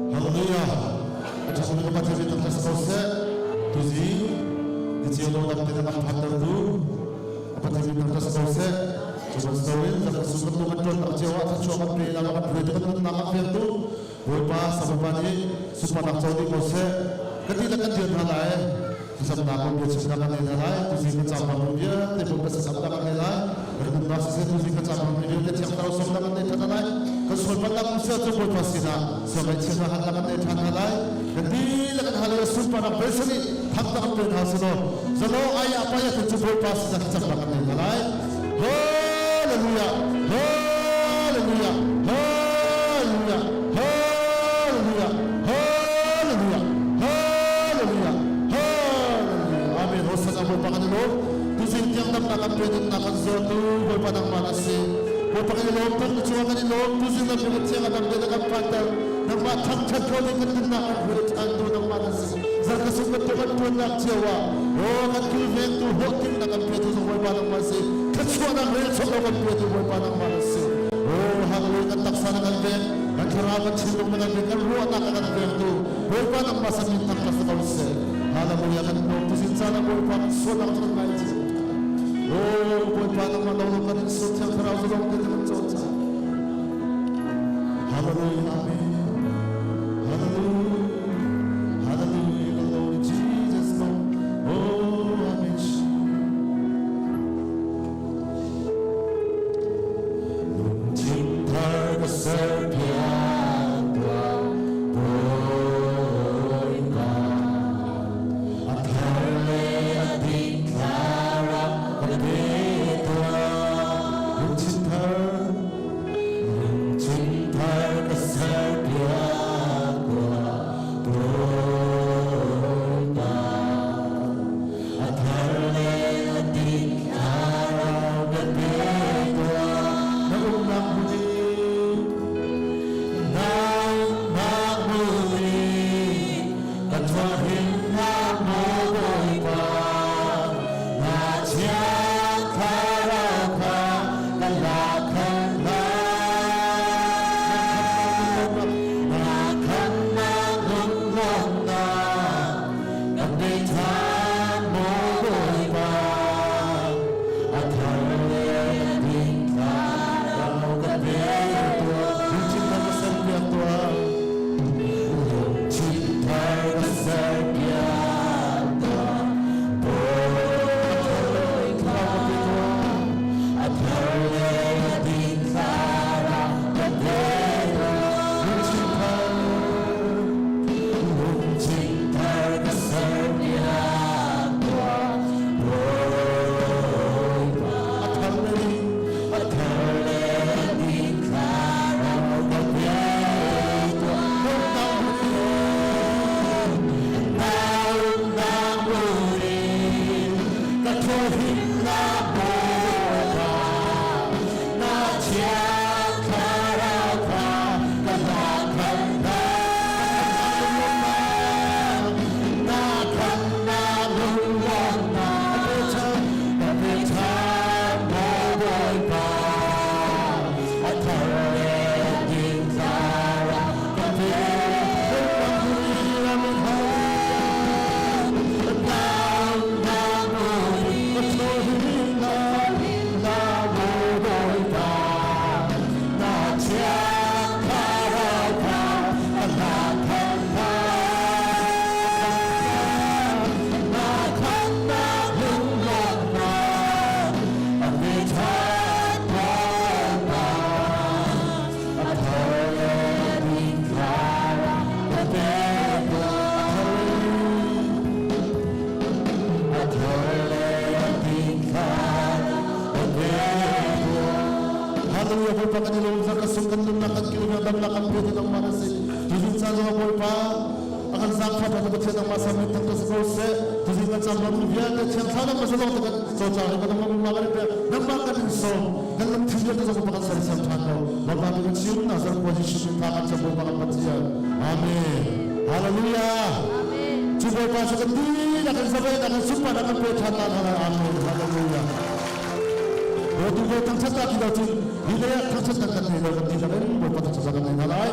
Hallelujah. A ṭha ka Pathian min thangṭhat ko seh. Tuzi ni cio lo dam te na kan phanter tu a Pathian min thangṭhat ko seh. Cu ban so in zak su kan kan ṭuan tak cio ah thluachuah kan pe na kan hruai tu kan nunnak a fiang tu Bawipa Sabapa nih sunparnak co dih ko seh. Ka ti kan dir hna lai. Thlacamnak kan biachimnak kan nei hna lai. Tuzi kan caang bang vialte Bawipa thlacamnak kan nei lai. Kan nunnak siseh tuzi kan caang bang vialte Thiang Thlarau sawmnak kan nei ṭhan hna lai. Kan sualpalhnak um sia cu Bawipa sinah sualngaihchiatnak halnak kan nei ṭhan hna lai. Kan dihlak kan hal i sunparnak beisan i thangnak kan pe hna selaw zalaw ayah payah cu Bawipa sinah thlacamnak kan nei hna lai. Hallelujah! Hallelujah! Hallelujah! Hallelujah! Hallelujah! Hallelujah! Hallelujah! Amen. Hosanna Bawipa kan i lawm. Tuzing tiang damnak kan pe nunnak kan zuartu Bawipa nangmah na si. Bawipa kan i lawm tuk na cungah kan i lawm. Tuzing lam kan thiang a dam te na kan phanter. Nangmah thangthat ko ding kan nunnak kan hruai ṭhantu nangmah na si. Zarka sung kan tuan tuannak cio ah aw kan kilvengtu hlawhtlinnak kan petu zong Bawipa nangmah si. Thluachuahnak rel chok lo kan petu Bawipa nangmah na si. Aw hallelujah kan taksa na kan veng, kan thlarau kan thinlung na kan veng, kan ruahnak na kan vengtu Bawipa nangmah sa min thangṭhat si ko seh. Hallelujah kan lawm tu sin caan ah Bawipa kan sualnak cu kan ngaihchih. Aw Bawipa nangmah lo lo kan in sual thiang thlarau zalong te kan cawn cang. Hallelujah amen. Hallelujah. Hallelujah Lord Jesus Lord. Oh amen. Lungthin thar ka serpiak tuah Bawipa. A thar le a ding thlarau ka pe tuah. Lungthin thar, lungthin thar ka serpiak. Hallelujah. Bawipa kan i lawm zar ka sung kan nunnak kan kilveng damnak kan pe tu nangmah na si. Tuzing caan zong Bawipa a kan zaangfah tu Pathian nangmah sa min thang si ko seh. Tuzing kan caan ram vialte thiang thlarau nangmah sa zong te kan cawcang i kan nangmah kan i pek nangmah kan in sawm kan lungthin vialte zong Bawipa kan sersiam ṭhan ko. Bawipa mi kan chim na zar Bawi Jesuh min tha kan cam Bawipa kan Pathian. Amen. Hallelujah. Cu Bawipa cu kan dihlak in zavenak in sunparnak kan pe ṭhan hna lai. Amen. Hallelujah. Bawtu bawi thangṭhat ta ti lo cun hi lei ah thangṭhatnak kan nei lo kan dihlak in Bawipa thangṭhatnak kan nei hna lai.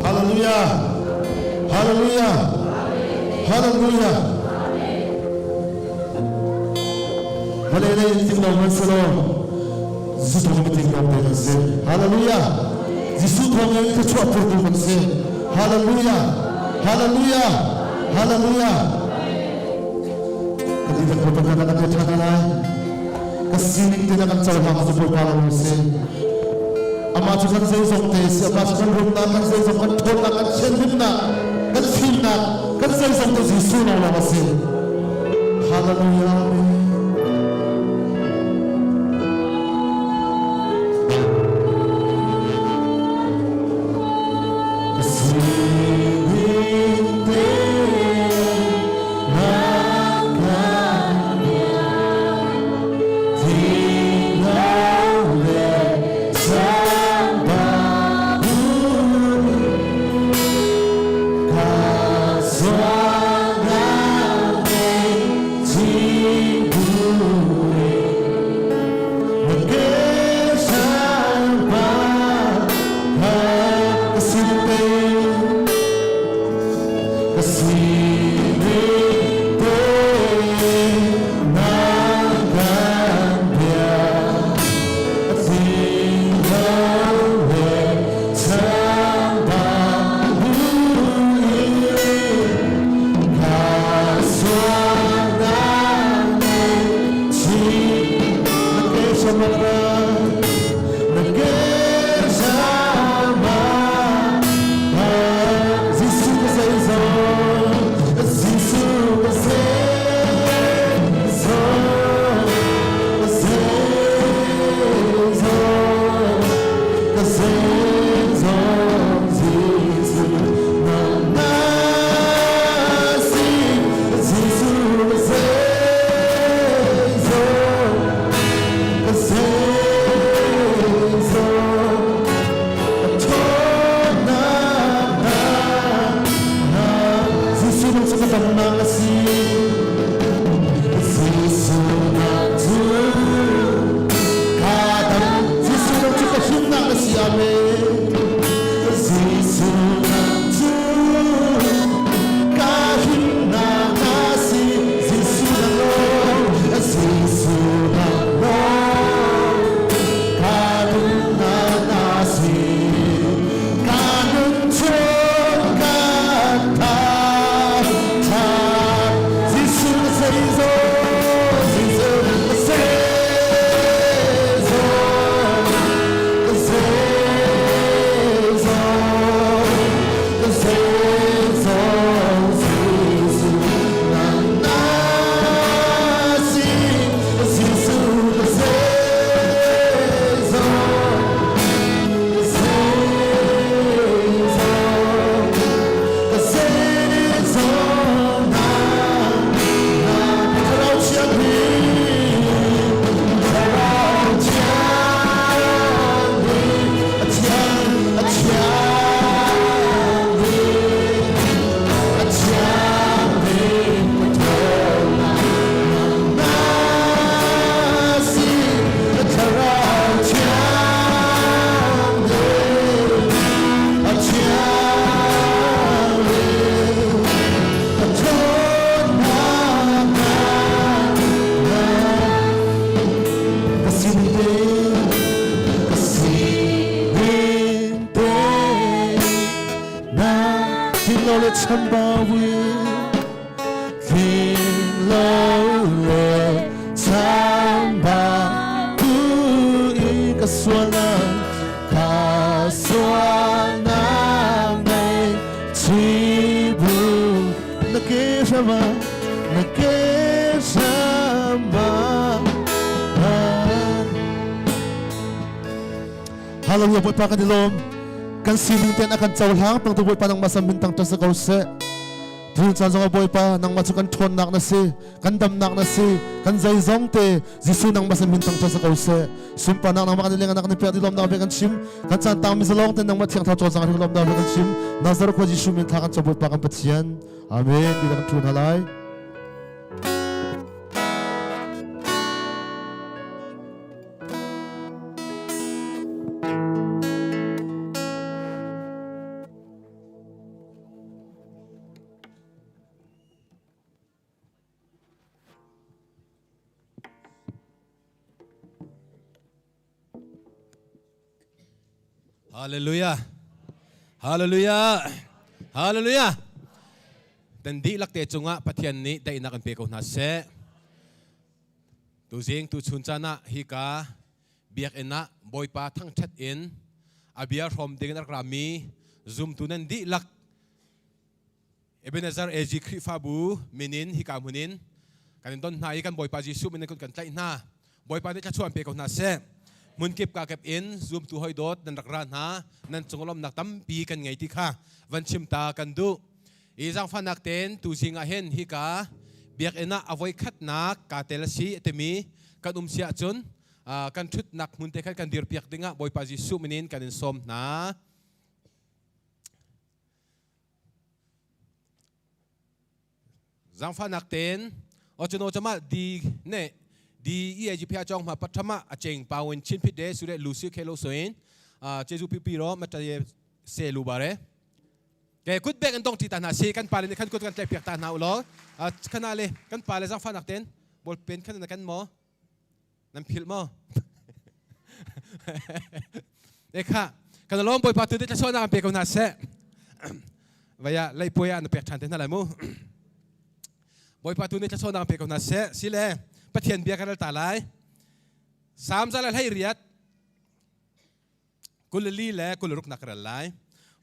Hallelujah. Hallelujah. Hallelujah. Vawlei lei in ting lo hmanhsehlaw Jesuh thawng in ting lo te kan si. Hallelujah. Jesuh thawng in thluachuah phurtu kan si. Hallelujah. Hallelujah. Hallelujah. Kan i kan kan kan kan ṭhan lai. Ka sining te na kan cohlang cu Bawipa lo si. Amah cu kan zeizong te si, amah cu kan rumnak, kan zeizong, kan ṭhawnnak, kan thianhlimnak, kan fimnak, kan zeizong te Jesuh lawnglawng a si. Hallelujah. Amen. Sining te na kan Tling lo le chambau in Tling lo le chambau in ka sualnak ka sualnak nei chibu na ke hrama na ke hrama. Hallelujah. Bawipa kan i lawm. Kan sining ten a kan cohlang peng tu Bawipa nangmah sam min tang ṭas ko seh. Tul caan zong Bawipa nangmah cu kan ṭhawnnak na si, kan damnak na si, kan zeizong te Jesuh nangmah sam min tang ṭas ko seh. Sunparnak nangmah kan i leng nak ni pek di lawmnak be kan chim. Kan caan tang mi zalong ten nangmah thiang thlarau cawlcang ring lawmnak be kan chim. Nazareth khua Jesuh min thla kan caw Bawipa kan Pathian. Amen. Ti kan ṭun halai. Hallelujah. Hallelujah. Hallelujah. Dan dihlak te cungah Pathian nih daihnak an pe ko hna seh. Tuzing tuchun caan ah hika biakinn ah Bawipa thangṭhat in a bia hrawm ding in a rak rami zumtu nan dihlak Ebenezer AG Khrihfabu min in hika hmun in kan in don hna i kan Bawipa Jesuh min in kan tlaih hna. Bawipa nih thluachuah an pe ko hna seh. Hmunkip kakip in zumtu hoi dawt nan rak ra hna, nan cunglawmnak tampi kan ngei ti kha van chim ta kan duh. I zaangfahnak tein tuzing ah hin hika biakinn ah a voikhatnak kaa tel a si a timi kan um si ahcun kan ṭhutnak hmun te khan kan dirpiak dingah Bawipa Jesuh min in kan in sawm hna. Zaangfahnak tein ochuno chama di ne di i phya chong ma pathama acheng pawin chin phit de sure lusi khelo soin Jesu pi pi ro mata ye se lu bare ke kut bek an dong ti ta hna si kan pale nih khan kut kan tlaih piak ta hna u law khana le kan pale zangfahnak ten ball pen khan na kan maw nan philh maw e kha kan lawm Bawipa tu te thlachuahnak an pe ko hna seh vaya leipuai ah na pek ṭhan te hna lai mu. Bawipa tu nih thlachuahnak an pe ko hna seh. Sile Pathian bia kan ral ta lai. Salm 118 24 le 26 nak ral lai.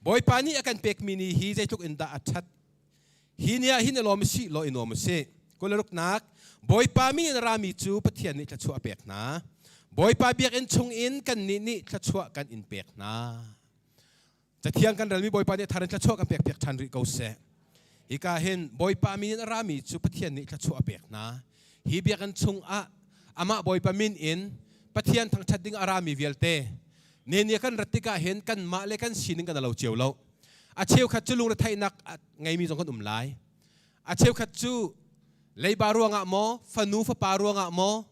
Bawipa nih a kan pekmi ni hi zeitluk in dah a ṭhat. Hi ni ah hin i lawm si law i nuam usih. 26 nak Bawipa mi in rami cu Pathian nih thluachuah a pek hna. Bawipa biakinn chung in kannih nih thluachuah kan in pek hna. Cathiang kan relmi Bawipa nih thar in thluachuah kan pek piak ṭhan rih ko seh. Hika hin Bawipa min in a rami cu Pathian nih thluachuah a pek hna. Hi biakinn chungah amah Bawipa min in Pathian thangṭhat ding a rami vialte ne ni kan rat tikah hin kanmah le kan sining kan lo cio lo. A cheukhat cu lungretheihnak ngeimi zong kan um lai. A cheukhat cu leiba ruangah maw, fanu fapa ruangah maw,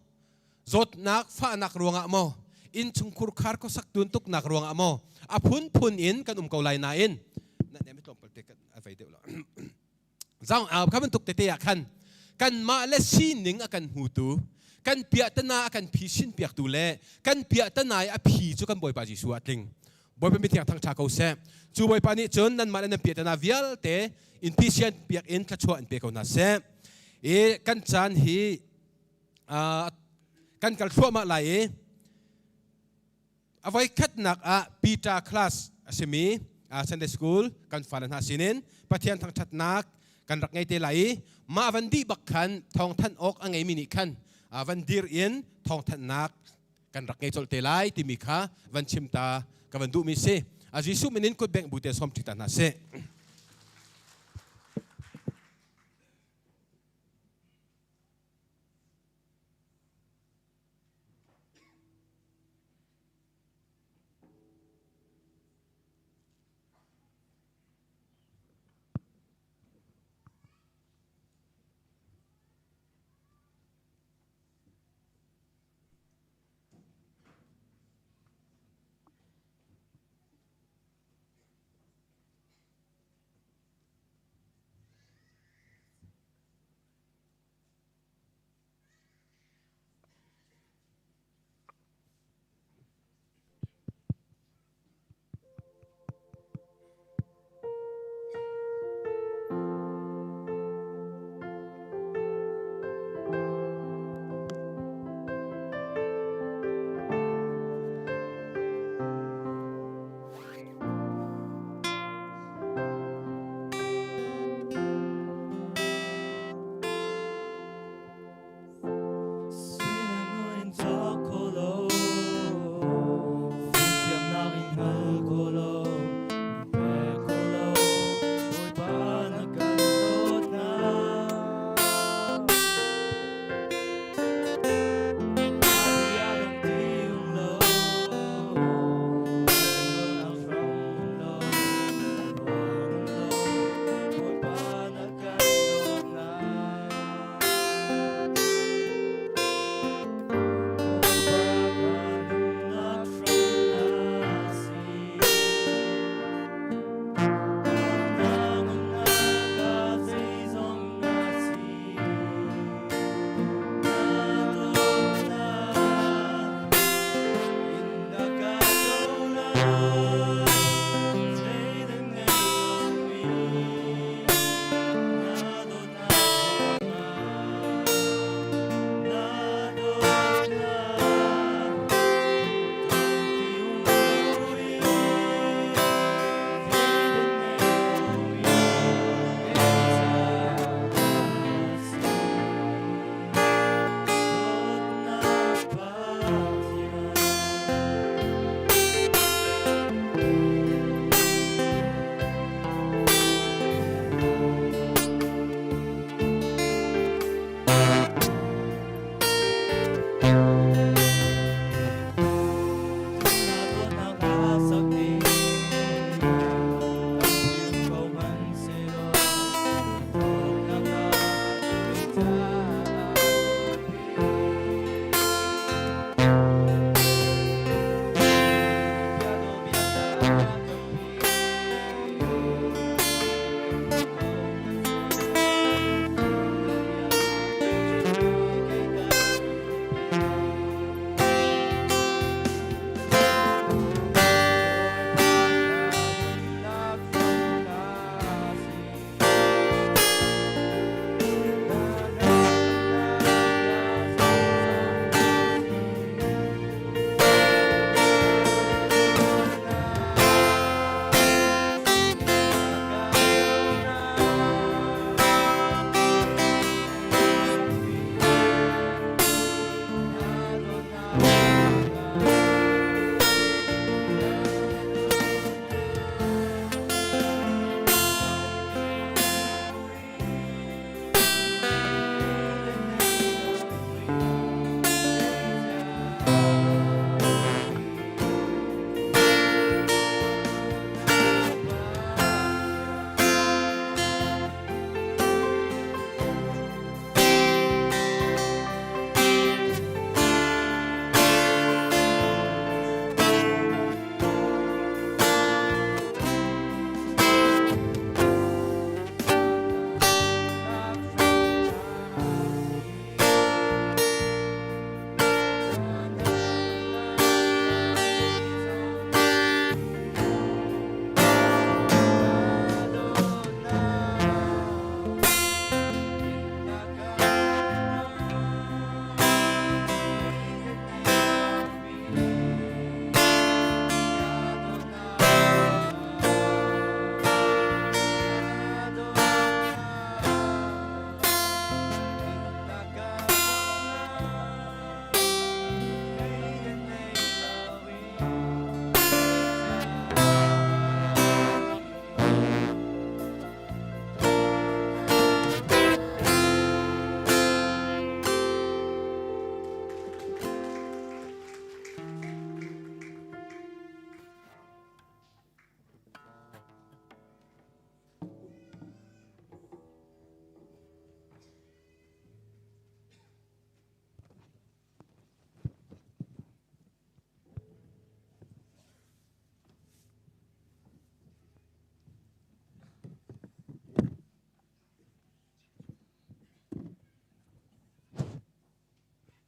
zawtnak fahnak ruangah maw innchungkhur khar khuasak tun tuknak ruangah maw a phunphun in kan um ko lai nain na ne tlawmpal te a vei deuh lo zang kha bantuk tete ah khan kanmah le sining a kan hmutu kan piahtana a kan phi piaktu le kan piahtana i a phi cu kan Bawipa Jesuh ah tling. Bawipa mithiang thangṭha ko seh. Cu Bawipa nih cun nanmah le nan piahtana vialte in phisian piak in thluachuah in pe ko hna seh. I kan caan hi kan kal thluahmah lai i a voikhatnak ah Peter class a simi Sunday school kan fale hna sinin Pathian thangṭhatnak kan rak ngei te lai i mah van dih bak khan thawngthanh awk a ngeimi nih khan van dir in thawngthanhnak kan rak ngei colh te lai timi kha van chim ta ka van duhmi si. A Jesuh min in kut bengh bu te sawm ṭi ta hna sih.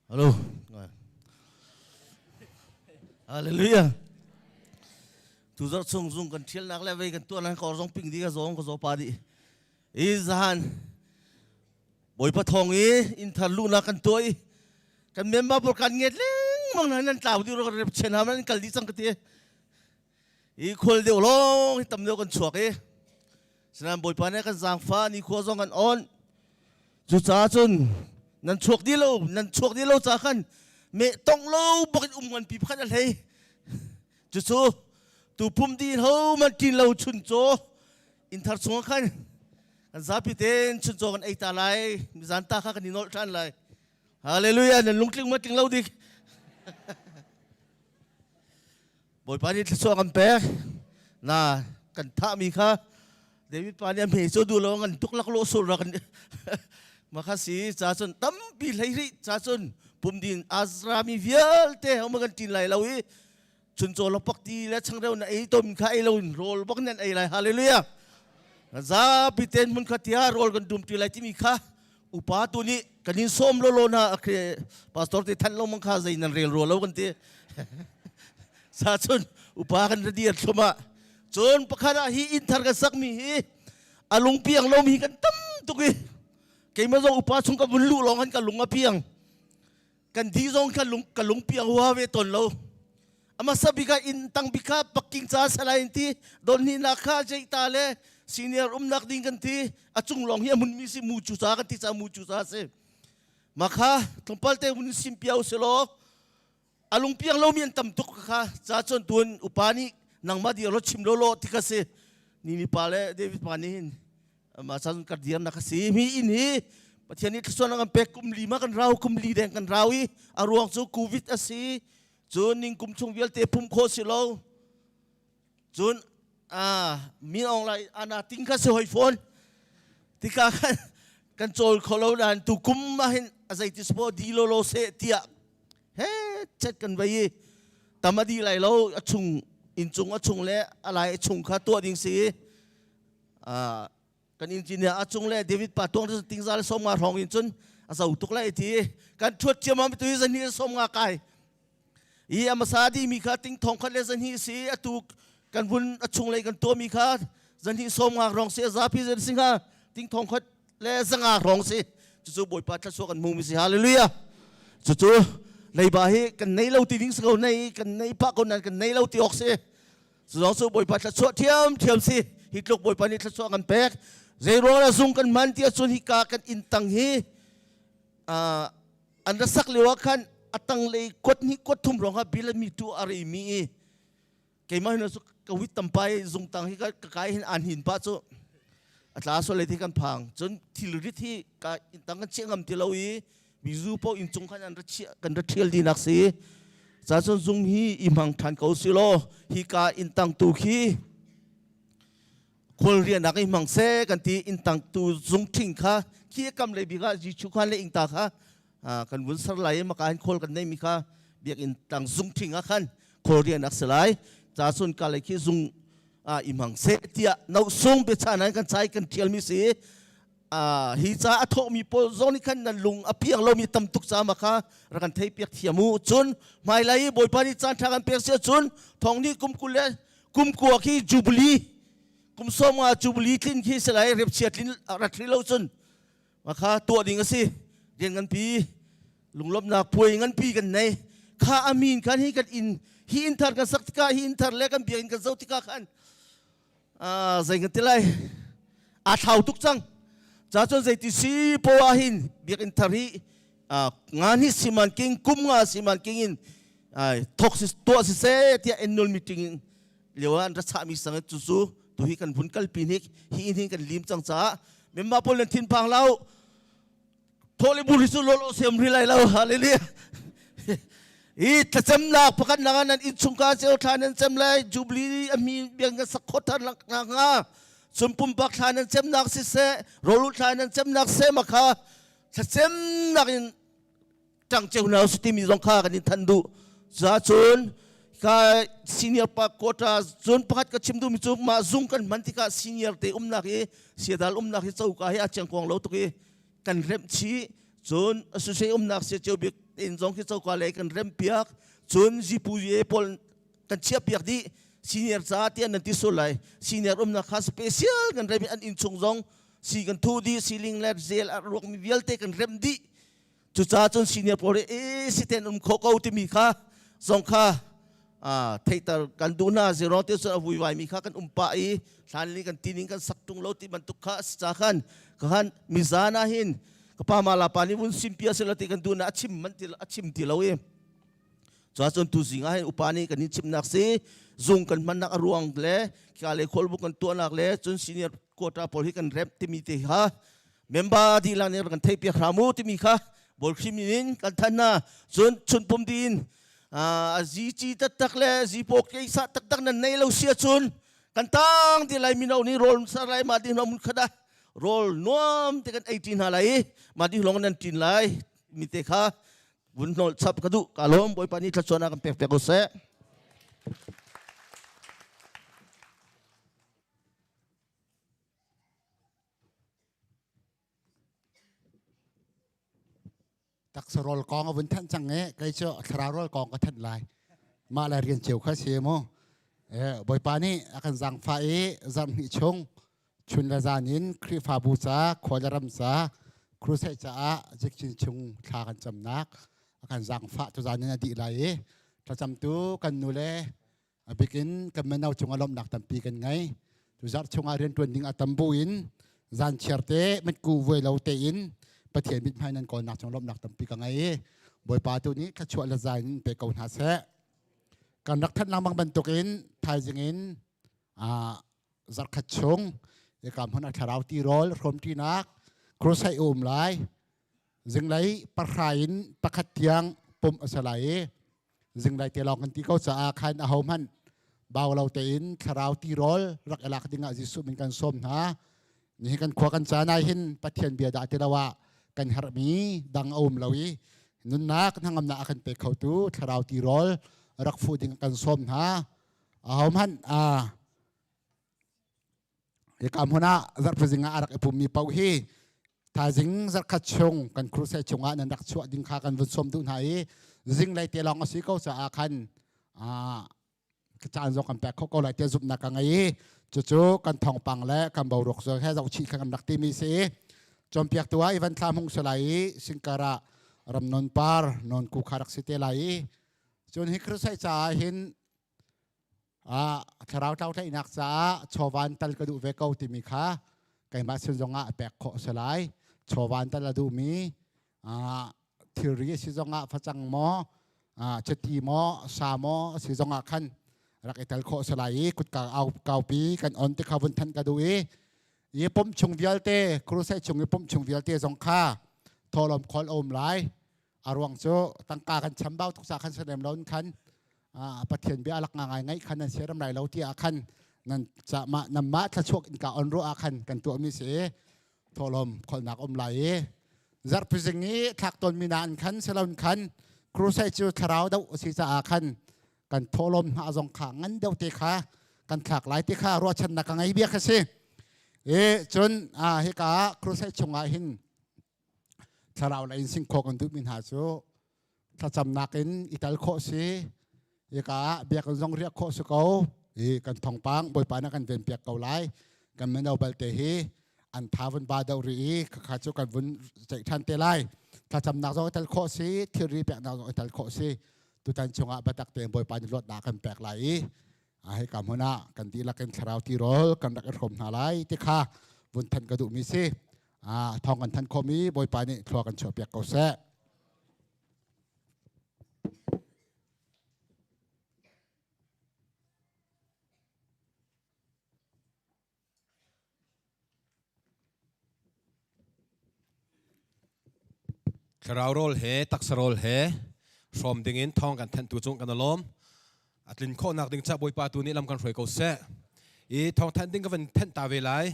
Hello. Hallelujah. Tu zarh chung zung kan thialnak le vei kan tuah nan kor zong ping di ka zong ka zo pa di. I zahan Bawipa thawng i inn thar luhnak kan tuah i kan member pawl kan nget lengmang nan nan tlau dih ro rep chen ha nan kal dih cang ka ti. I khual deuh lawng hi tam deuh kan chuak i Sinain Bawipa nih kan zaangfah nikhua zong kan on. Cucaah cun nan chuak dih lo, nan chuak dih lo ca khan meh tong lo bak in um ngan pi pakhat a hlei. Cucu tu pum di ho man ṭin lo chuncaw inn thar chungah khan kan zapi tein chuncaw kan ei ta lai, mizan ta kha kan i nolh ṭhan lai. Hallelujah, nan lungtling ma tling lo dik. Bawipa nih thluachuah kan pek. Na kan thahmi kha David pa nih a hme cu duh lo ngan tuk laklawh sur ra kan ma kha si ca cun tampi hlei rih ca cun pumdin azrami vialte ho ma kan ṭin lai lo i chuncaw lopak ti le changreu na ei tom kha ei lo in rawl bak nan ei lai. Hallelujah. Zapi ten mun kha tia rawl kan dum ti lai timi kha upa tu nih kan in sawm lo lo na pastor te than lo mang kha zei nan rel ro lo kan ti sa chun upa kan radi thluma cun pakhat ah hi inn thar kan sak mi hi a lung piang lo mi kan tam tuk i keimah zong upa chung ka vun lu lawng han ka lung a piang kan di zong ka lung ka lung piang hua ve ton lo ama sabika in tang bika pakking cha salai ti don ni na kha jei ta le senior umnak ding kan ti a cung long hi amun mi si mu chu cha kan ti cha mu chu cha si makha tlawmpal te mun sim piao selo alung piang lo mi an tam tuk kha cha chon tun upa nih nangma di lo chim lo lo ti ka si ni ni pa le David pa nih hin ma chan kar diam na ka si mi in hi Pathian nih thluachuah kan pek kum li ma kan rau kum li deng kan rau i a ruang cu COVID a si cun ning kum chung vialte pum kho si lo cun a min ong lai ana ting kha si hoi phone tika khan kan chawl kho lo dan tu kum ma hin a zeiti spo di lo lo se tiah he chet kan vai i tamadi lai lo a chung in chung a chung le a lai chung kha tuah ding si kan engineer a cung le David pa tuang tingza le 50 hrawng in cun a zo tuk lai ti kan thuat ciamam tu zan hi 50 kai i amasa di mi kha ting thong khat le zan hi si atu kan vun a chung lei kan tua mi kha zan hi 50 rong si zapi zan singa ting thong khat le 500 rong si cucu Bawipa thluachuah kan hmu mi si. Hallelujah. Cucu leiba hi kan nei lo ti ding si ko nei kan nei pa ko nan kan nei lo ti ok si. Cu cu Bawipa thluachuah ṭhiamṭhiam si. Hi tluk Bawipa nih thluachuah kan pek. Zeiruang dah zung kan hman ti ahcun hika kan inn tang hi an ra sak lio ah khan a tanglei kuat hnih kuat thum ruangah bil mi tu a rei mi i keimah hin cu ka wit tampai zung tang hi ka kai hin an hin pa cu a tla so le ti kan phang cun thilrit hi ka inn tang kan chiah ngam ti lo i mizu paoh inn cung khan an ra chiah kan ra ṭhial dinak si ca cun zung hi i hmang ṭhan ko si law hika inn tang tu khi khual rianak i hmang seh kan ti. Inn tang tu zung ṭhing kha khi kam lei bik ah Jesuh khan le ingta kha kan vun ser lai i maka hin khawl kan neimi kha biakinn tang zung ṭhing ah khan khual rianak si lai ca cun ka lei khi zung i hmang seh tiah no sung biachan an kan chai kan ṭhialmi si. Hi ca a thawhmi pawl zong nih khan nan lung a piang lomi tam tuk ca ma kha rak kan thei piak thiam u. Cun hmailei i Bawipa nih caan ṭha kan pek si ahcun thong nih kum 20 le kum 90 khi jubilee kum 50 jubilee tlin khi si lai repchia tlin rat hrih lo cun ma kha tuah ding a si. Rian nganpi lunglawmhnak puai nganpi kan nei kha amin khan hi kan inn hi inn thar kan sak tikah hi inn thar le kan biakinn kan zoh tikah khan zei kan ti lai aa thlau tuk cang ca cun zeiti si poah hin biakinn thar hi nga ni siman king kum nga siman king in thok si tuah si se tiah annual meeting in lio ah an ra chahmi sang cu cu tu hi kan vun kalpi nik hi in hin kan lim cang caah member pawl nan thin phang lo thole bur hi cu lolo sem ri lai lo. Hallelujah. I thlacamnak pakhat nak nan inn chungka ceu thla nan cem lai jubilee ami biang kan sak khot than nak nga cun pumpak thla nan cemnak siseh rolu thla nan cemnak se ma kha thlacemnak in tang ceu na su timi zong kha kan in than du za cun ka senior pa quota cun pakhat ka chim duhmi cu mah zung kan hman tikah senior te umnak hi siadal umnak hi coka hi a chiangkuang lo tuk i kan remh chih cun associate umnak sia ceu bik. Tein zong khi coka lei kan rem piak. Cun zipu ye pawl kan chiah piak dih. Senior ca tiah nan ti sul lai. Senior umnak kha special kan rem i an inn chung zong si kan thu dih, ceiling le zel a ruakmi vialte kan rem dih. Cucaah cun senior pawl nih e siten um kho ko timi kha zong kha theihter kan duh hna. Zero te cun a vuivai mi kha kan um pah i hlan li kan tining kan sak tung lo ti bantuk kha a si ca khan ka khan mizan ah hin ka pa ma la pa nih vun simpia sila ti kan duh na a chim man ti a chim ti lo i cuah cun tu zing ah hin upa nih kan in chimnak si zung kan hmannak a ruang le ka le khualbu kan tuahnak le cun senior quota pawl hi kan rep timi te kha member dihlak nih kan theih piak hram u timi kha bawlhrim in kan than na cun chunpum din a zi ci taktak le zi pawk keisa taktak nan nei lo sia cun kan tang ti lai mino nih rawl sar lai ma ti mun khada rawl nuam te kan ei ti hna lai ma ti long nan tin lai mi te kha vun hnol chap ka duh ka lawm Bawipa nih thluachuahnak kan pek piak ko seh. Taksa rawl kong a vun thanh cang e kei cu thlarau rawl kong ka thanh lai. Mah le rian cio kha si mu. Bawipa nih a kan zaangfah i zarh hnih chung chun le zan in Khrihfabu ca, khua le ram ca, crusade caah zikcin chung thla kan camnak a kan zaangfah tu zan in a dih lai i thlacamtu kan nu le A bikin kan mino cungah lawmhnak tampi kan ngei. Tuzarh chungah rianṭuan ding a tam buin zan chiar te mitku vuai lo tein Pathian mithmai nan kawlnak cung lawmhnak tampi ka ngei i Bawipa tu nih thluachuah le zai in pe ko hna seh. Kan rak thanh lengmang bantukin thaizing in zarkhat chung ika hmun a thlarau tirawl hrawmṭinak crusade um lai. Zinglei pahra in pakhat tiang pumh a si lai i zinglei te lawng kan ti ko caah khan ahohmanh bau lo tein thlarau tirawl rak i lak dingah Jesuh min kan sawm hna. Nihin kan khua kan caan ah hin Pathian bia dah ti lo ah kan herhmi dang a um lo i nunnak hnangamnak a kan pe khotu thlarau tirawl rak fuh ding kan sawm hna. Ahohmanh Hika hmun ah zarhpizing ah a rak i pummi paoh hi thaizing zarhkhat chung kan crusade chungah nan rak chuah ding kha kan vun sawm duh hna i zinglei te lawng a si ko caah khan caan zong kan pek khawh ko lai tiah zumhnak ka ngei i cucu kan thawngpang le kan boruak zong he zohchih kha kan rak timi si i cawnpiaktu ah Ivan Thla Hmung si lai i Singkar ah Ram Non Par Non Ku kha rak si te lai i cun hi crusade caah hin Thlarau tlauhtlaihnak caah chawvan tal ka duh ve ko timi kha keimah sin zongah a pek khawh a si lai. Chawvan tal a duhmi thilri a si zongah facang maw, chiti maw, sa maw a si zongah khan rak i tel khawh a si lai i kutka kaupi kan on ti kha vun thanh ka duh i i pumh chung vialte crusade chung i pumh chung vialte zong kha thawhlawm khawl a um lai. A ruang cu tangka kan chambau tuk ca khan sanem lo in khan Pathian bia alak ngai ngai khan nan siaram lai lo tiah khan nan ca mah nan mah thlachuak in ka on ru ah khan kan tuah mi si thawhlawm kholnak um lai i zarhpizing i thlak ton mi na an khan selon khan crusade cu thlarau do si caah khan kan thawhlawm hna zong kha ngan deuh te kha kan thlak lai te kha ruahchannak ka ngei bia kha si e cun hika crusade chungah hin thlarau lei in sing khawh kan duhmi hna cu thlacamnak in i tel khawh si ika ah biakinn zong riah khawh si ko i kan thongpang bawipa na kan ven piak ko lai kan mino balte hi an tha vun ba deuh rih i khakha cu kan vun ceih ṭhan te lai thlacamnak zong i tel khawh si thilri peknak zong i tel khawh si tutan chungah biatak tein bawipa nih luatnak kan pek lai i hika hmun ah kan dihlak in thlarau tirawl kan rak i hrawm hna lai ti kha vun thanh ka duhmi si. Thawng kan thanh khawhmi Bawipa nih thlua kan chuahpiak ko seh. Thlarau rawl he taksa rawl he hrawm dingin thawng kan thanhtu cung kan lawm. A tlin khawhnak ding ca Bawipa tu nih lam kan hruai ko seh. I thawng thanh ding ka van thanh ta ve lai.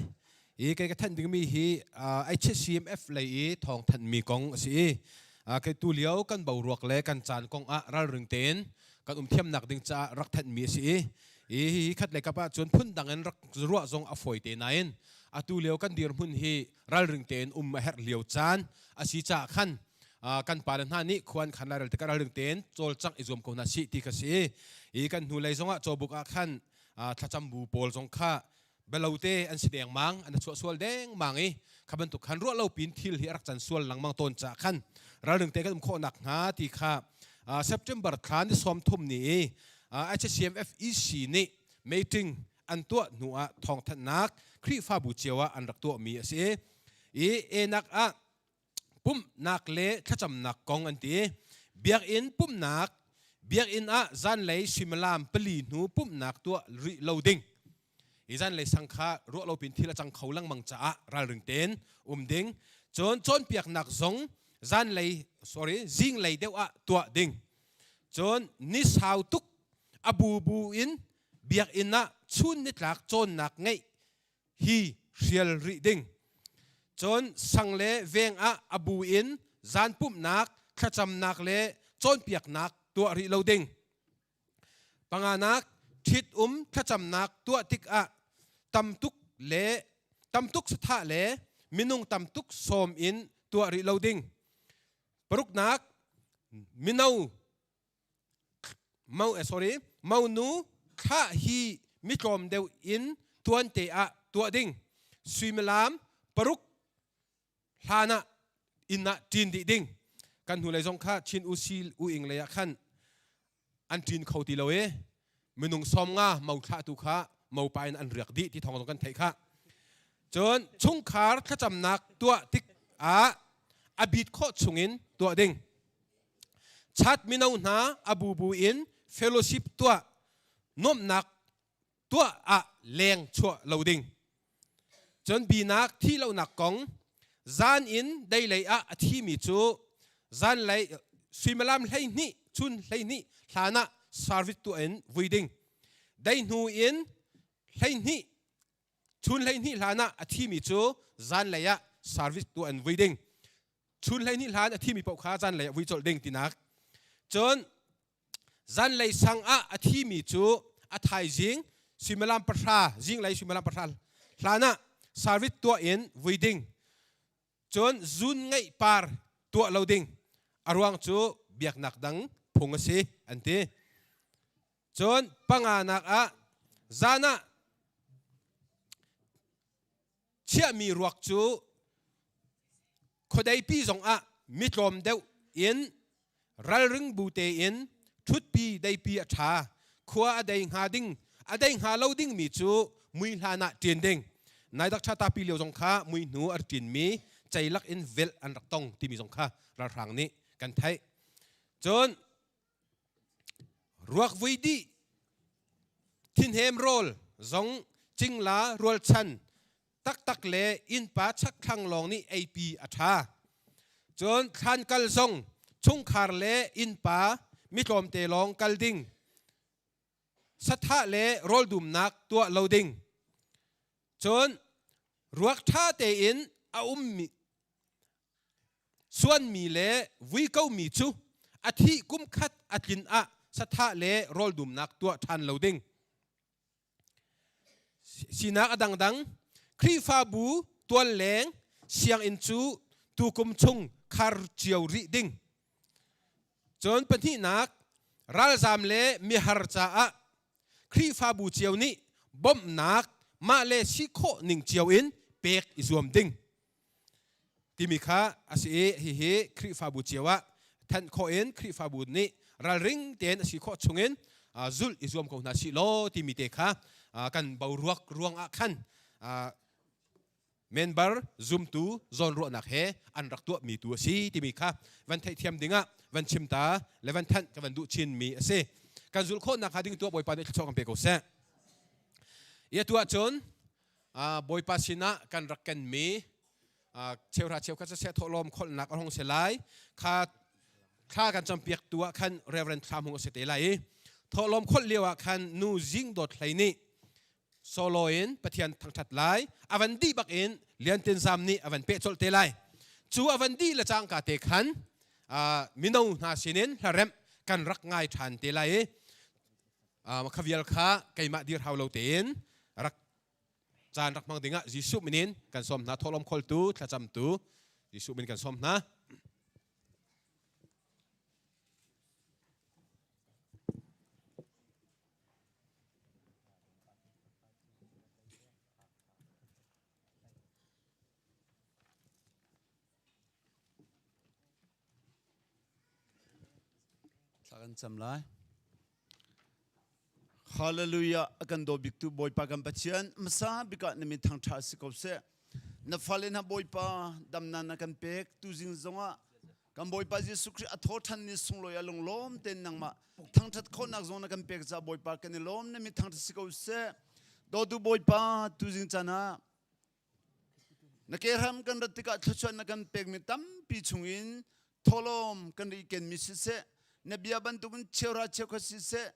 I kei ka thanh dingmi hi HCMF lei i thawng thanhmi kong a si i kei tu lio kan boruak le kan caan kong ah ralring tein kan um thiamnak ding caah rak thanhmi a si i I hihi khat le kap ahcun phundang in rak ruah zong a fawi te nain atu lio kan dirhmun hi ralring tein um a herh lio caan a si caah khan. Kan pale hna nih khuan khan lairel tikah ralring tein cawlcangh i zuam ko hna sih ti kha si. I kan hnulei zongah cawbuk ah khan thlacam bu pawl zong kha belote an si dengmang, an chuah sual dengmang i kha bantuk khan ruah lo pin thil hi a rak can sual lengmang tawn caah khan ralring te kan um khawh nak hnga ti kha September thla ni 30 ni i HCMFEC nih meeting an tuah hnu ah thawngthanhnak Khrihfabu cio ah an rak tuahmi a si i enak ah pumhnak le thlacamnak kong an ti. Biakinn pumhnak, biakinn ah zanlei suimilam 4 hnu pumhnak tuah rih lo ding. Hi zanlei sang kha ruah lo pin thil a cang kho lengmang caah ralring tein um ding. Cun cawnpiaknak zong zanlei sorry zinglei deuh ah tuah ding. Cun ni sau tuk a bubu in biakinn ah chun nitlak cawnnak ngeih hi hrial rih ding. Cun sang le veng ah a bu in zan pumhnak, thlacamnak le cawnpiaknak tuah rih lo ding. Panganak, ṭhit-um thlacamnak tuah tikah tamtuk le tamtuk sathah le minung tamtuk sawm in tuah rih lo ding. Paruknak, mino Mo, sorry, monu thlah hi mitlawm deuh in tuante ah tuah ding. Suimilam 6 hlan ah inn ah ṭin dih ding. Kan hnulei zong kha Chin Usi U Ing lei ah khan an ṭin kho ti lo i minung 50 mo thlahtu kha mopa in an riak dih ti thawng zong kan theih kha. Cun chungkhar thlacamnak tuah tik ah a bit khawh chungin tuah ding. Chat mino hna a bubu in fellowship tuah nuamhnak tuah ah leng chuah lo ding. Cun binak thih lonak kong zan in deilei ah a thimi cu zanlei suimilam 12 chun 12 hlan ah service tuah in vui ding. Dei hnu in 12 chun 12 hlan ah a thimi cu zanlei ah service tuah in vui ding. Chun 12 hlan a thimi paoh kha zanlei ah vui colh ding tinak. Cun zanlei sang ah a thimi cu a thaizing suimilam 9 zinglei suimilam 9 hlan ah service tuah in vui ding. Cun zun ngeih par tuah lo ding. A ruang cu biaknak dang phung a si an ti. Cun panganak ah zan ah chiahmi ruak cu khuadeipi zongah mitlawm deuh in ralring bu tein ṭhutpi deipi a ṭha. Khua a dei hnga ding a dei hnga lo dingmi cu mui hlan ah ṭin ding. Naidak ṭha tapi lio zong kha mui hnu a ṭinmi ceilak in velh an rak tong timi zong kha ralhrang nih kan theih. Cun Ruak vui dih, thinhem rawl zong cingla rualchan taktak le innpa chakthlang lawng nih eipi a ṭha. Cun thlan kal zong chungkhar le innpa mitlawmte lawng kal ding. Sathah le rawldumnak tuah lo ding. Cun ruak ṭha tein a ummi Suanmi le vui komi cu a thih kum khat a tlin ah sathah le rawldumnak tuah ṭhan lo ding. Sinak a dangdang Khrihfabu tualleng sianginn cu tukum chung khar cio rih ding. Cun pahnihnak, ralzaam le mihar caah Khrihfabu cio nih bawmhnak mah le si khawh ning cio in pek i zuam ding. Timi kha a si i hihi Khrihfabu cio ah thanh khawh in Khrihfabu nih ralring tein a si khawh chungin zulh i zuam ko hna sih law timi te kha kan boruak ruang ah khan member zumtu zawnruahnak he an rak tuahmi tu a si timi kha van theihthiam dingah van chim ta le van thanh ka van duh chinmi a si. Kan zulh khawhnak hnga ding tuah Bawipa nih thluachuah kan pe ko seh. Ia tu ahcun Bawipa sinah kan rak kenmi cheuhra cheukhat siseh thawhlawm kholhnak a hung si lai. Kha thla kan campiak tu ah khan Reverend Thla Hmung a si te lai i thawhlawm kholh lio ah khan nu Zing Dawt Hlei nih solo in Pathian thangṭhat lai. A van dih bak in Lian Tin Zam nih a van peh colh te lai. Cu a van dih le cangka te khan mino hna sinin hlaremh kan rak ngai ṭhan te lai i kha vial kha keimah dir hau lo tein rak caan rak hmang dingah Jesuh min in kan sawm hna. Thawhlawm kholtu, thlacamtu Jesuh min kan sawm hna. Thla kan cam lai. Hallelujah a kan daw biktu Bawipa kan Pathian hmasa bikah na min thangṭha si ko seh. Na fale hna Bawipa damnak na kan pek tuzing zongah kan Bawipa Jesuh Khrih a tho ṭhan ni sunglawi a lunglawm tein nangmah thangṭhat khawhnak zong na kan pek caah Bawipa kan i lawm na min thangṭhat si ko seh. Dawtu Bawipa tuzing caan ah Na kehram kan rat tikah thluachuah na kan pekmi tampi chungin thawhlawm kan ri kenmi siseh, na bia bantukin cheuhra cheukhat siseh,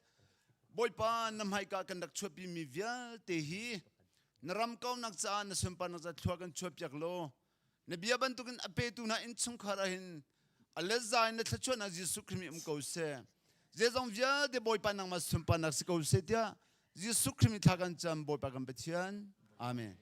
Bawipa na hmaika kan rak chuahpimi vialte hi na ram kaunak caah na sunparnak caah thlua kan chuahpiak law na bia bantukin a petu hna innchungkhar ah hin a let za in na thluachuahnak Jesuh Khrih mi um ko seh. Zeizong vialte Bawipa nangmah sunparnak si ko seh tiah Jesuh Khrih min thla kan cam Bawipa kan Pathian. Amen.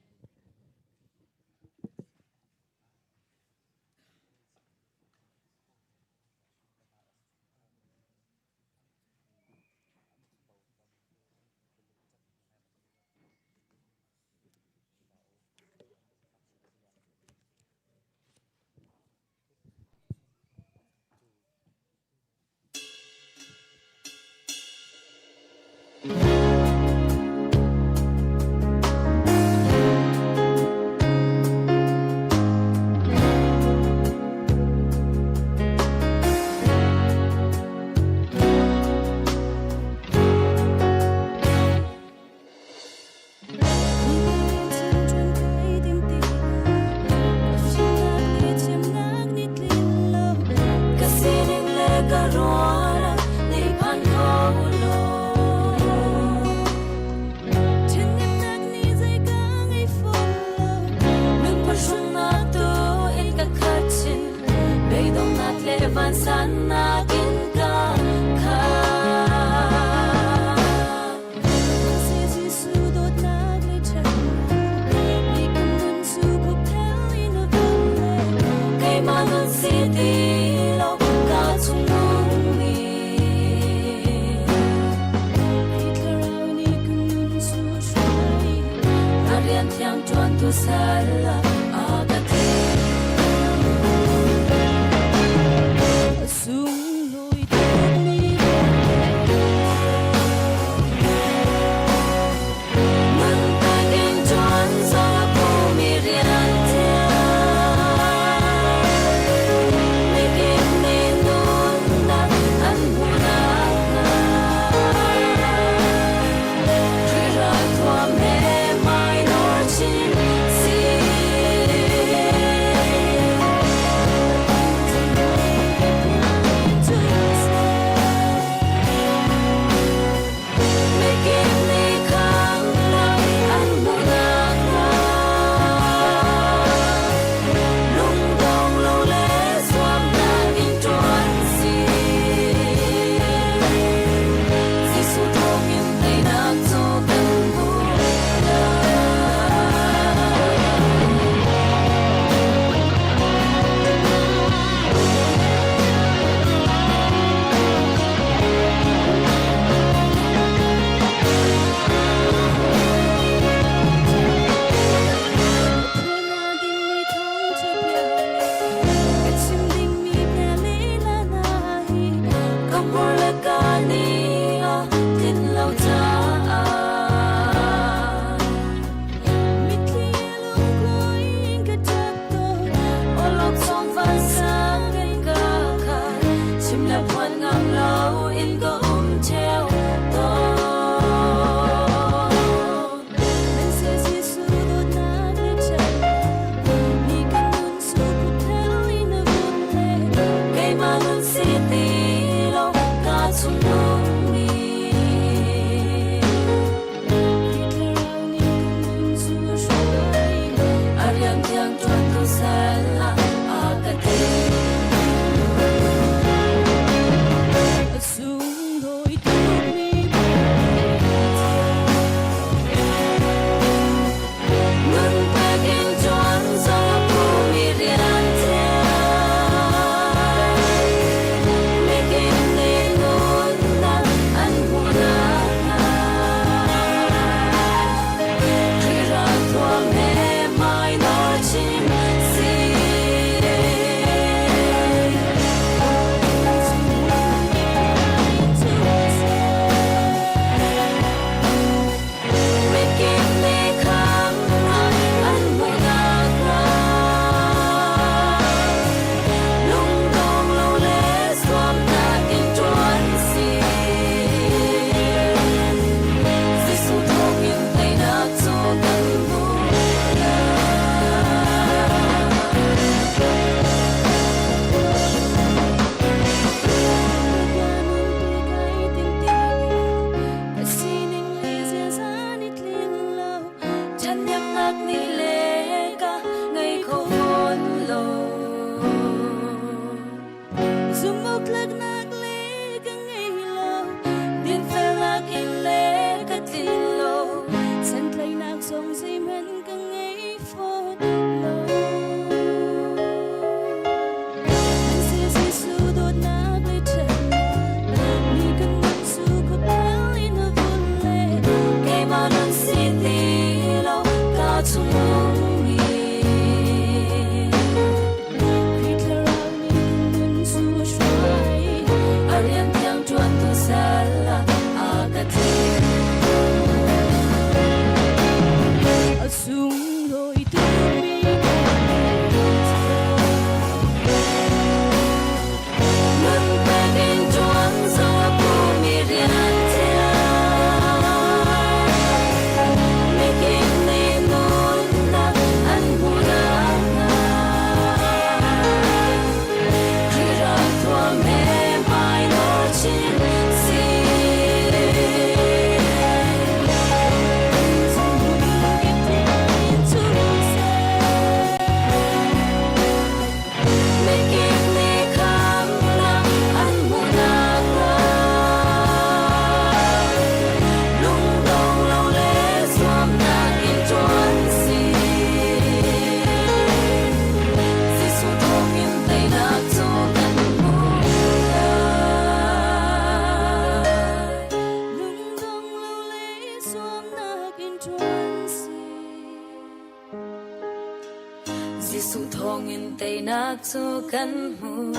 Jesuh thawngin teinak cu kan hmu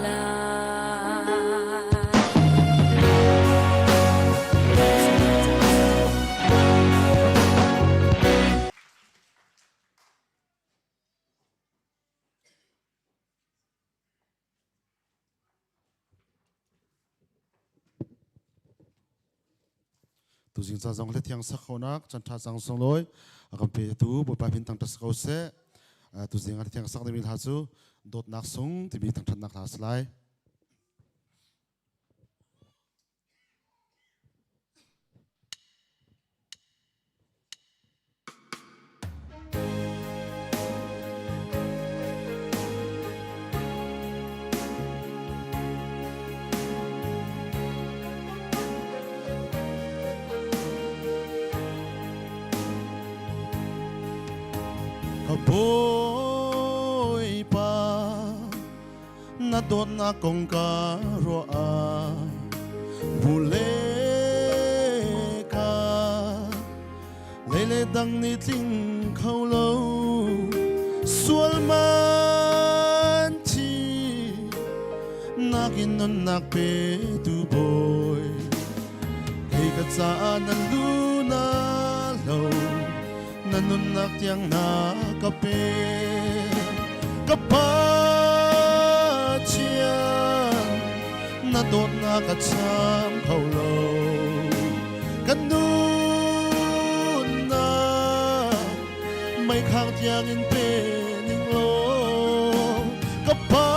lai. Tuzing ca zong le thiang sak khonak chan tha cang song loi a kan pe tu Bawipa min tang tas ko seh. Tuzing a thiang sak dimi hla cu dawtnak sung timi thangthatnak hla si lai. Ka Bawipa na dawtnak kong ka ruah ah bule ka Lei le dang nih tling kho lo sual man thi nakin nunnak pe tu bawi kei ka caah nan lu na lo na nunnak tiang na ka pe ka Pathian na dawtnak a cham kho lo kan nunnak meikhang tiangin pe ning law ka pa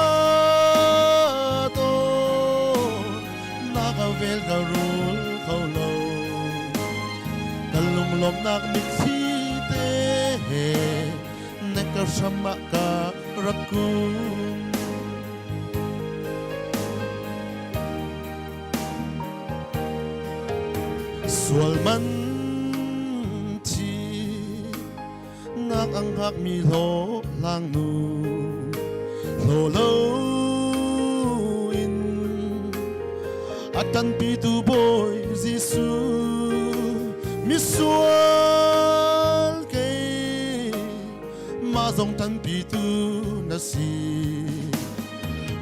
na ka vel ka rul kho lo kan lunglawmhnak mitthli te he na ka hram ah ka rak kun. Sual man thi nak ang hak mi hlo lang nu hlo lo in a tanpi tu bawi Jesuh misual kei mah zong tanpi tu na si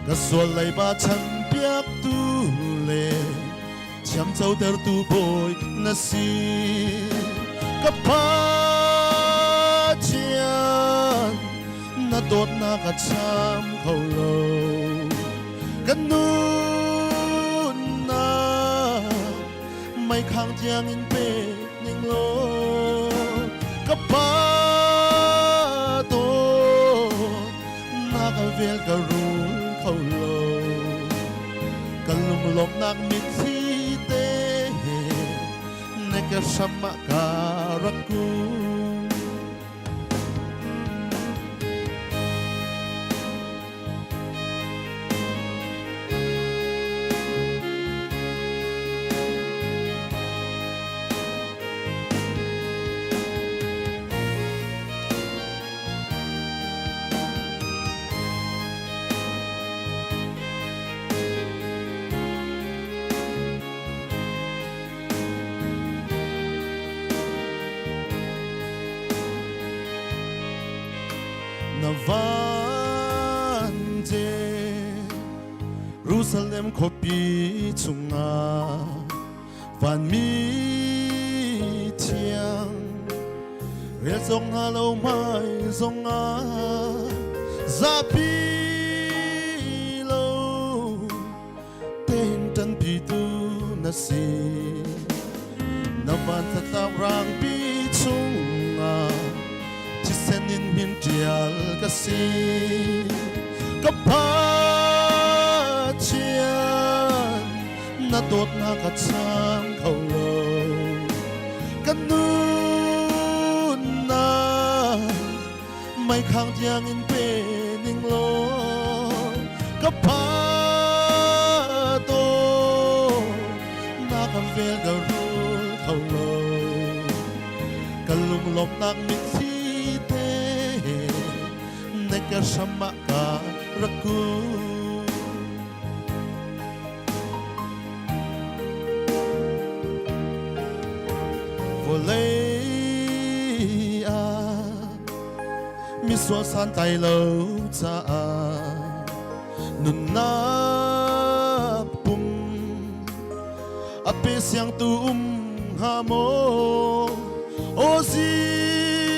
Ka sual leiba chanpiaktu le thiamcotertu bawi na si. Ka Pathian, na dawtnak a cham kho lo. Ka nunnak meikhang tiangin pe ning law ka Pa dawt na ka vel ka rul kho lo ka lunglawmhnak mitthli te he na ka hram ah ka rak kun. Na van Jerusalem khuapi chungah vanmi thiang rel zong hna lo hmai zong ah zapi lo tein ṭanpitu na si na van thlatlak rangpi chungah thisen in min ṭial ka si ka Pathian na dawtnak a chang kho lo ka nunnak meikhang tiangin pe ning law ka pa na ka vel ka rul kho lo ka lunglawmhnak mitthli te na ka hram ah ka rak kun. Vawlei ah mi Sual santlai lo caah nunnak pum a pe siangtu um hnga maw? Aw Jesuh,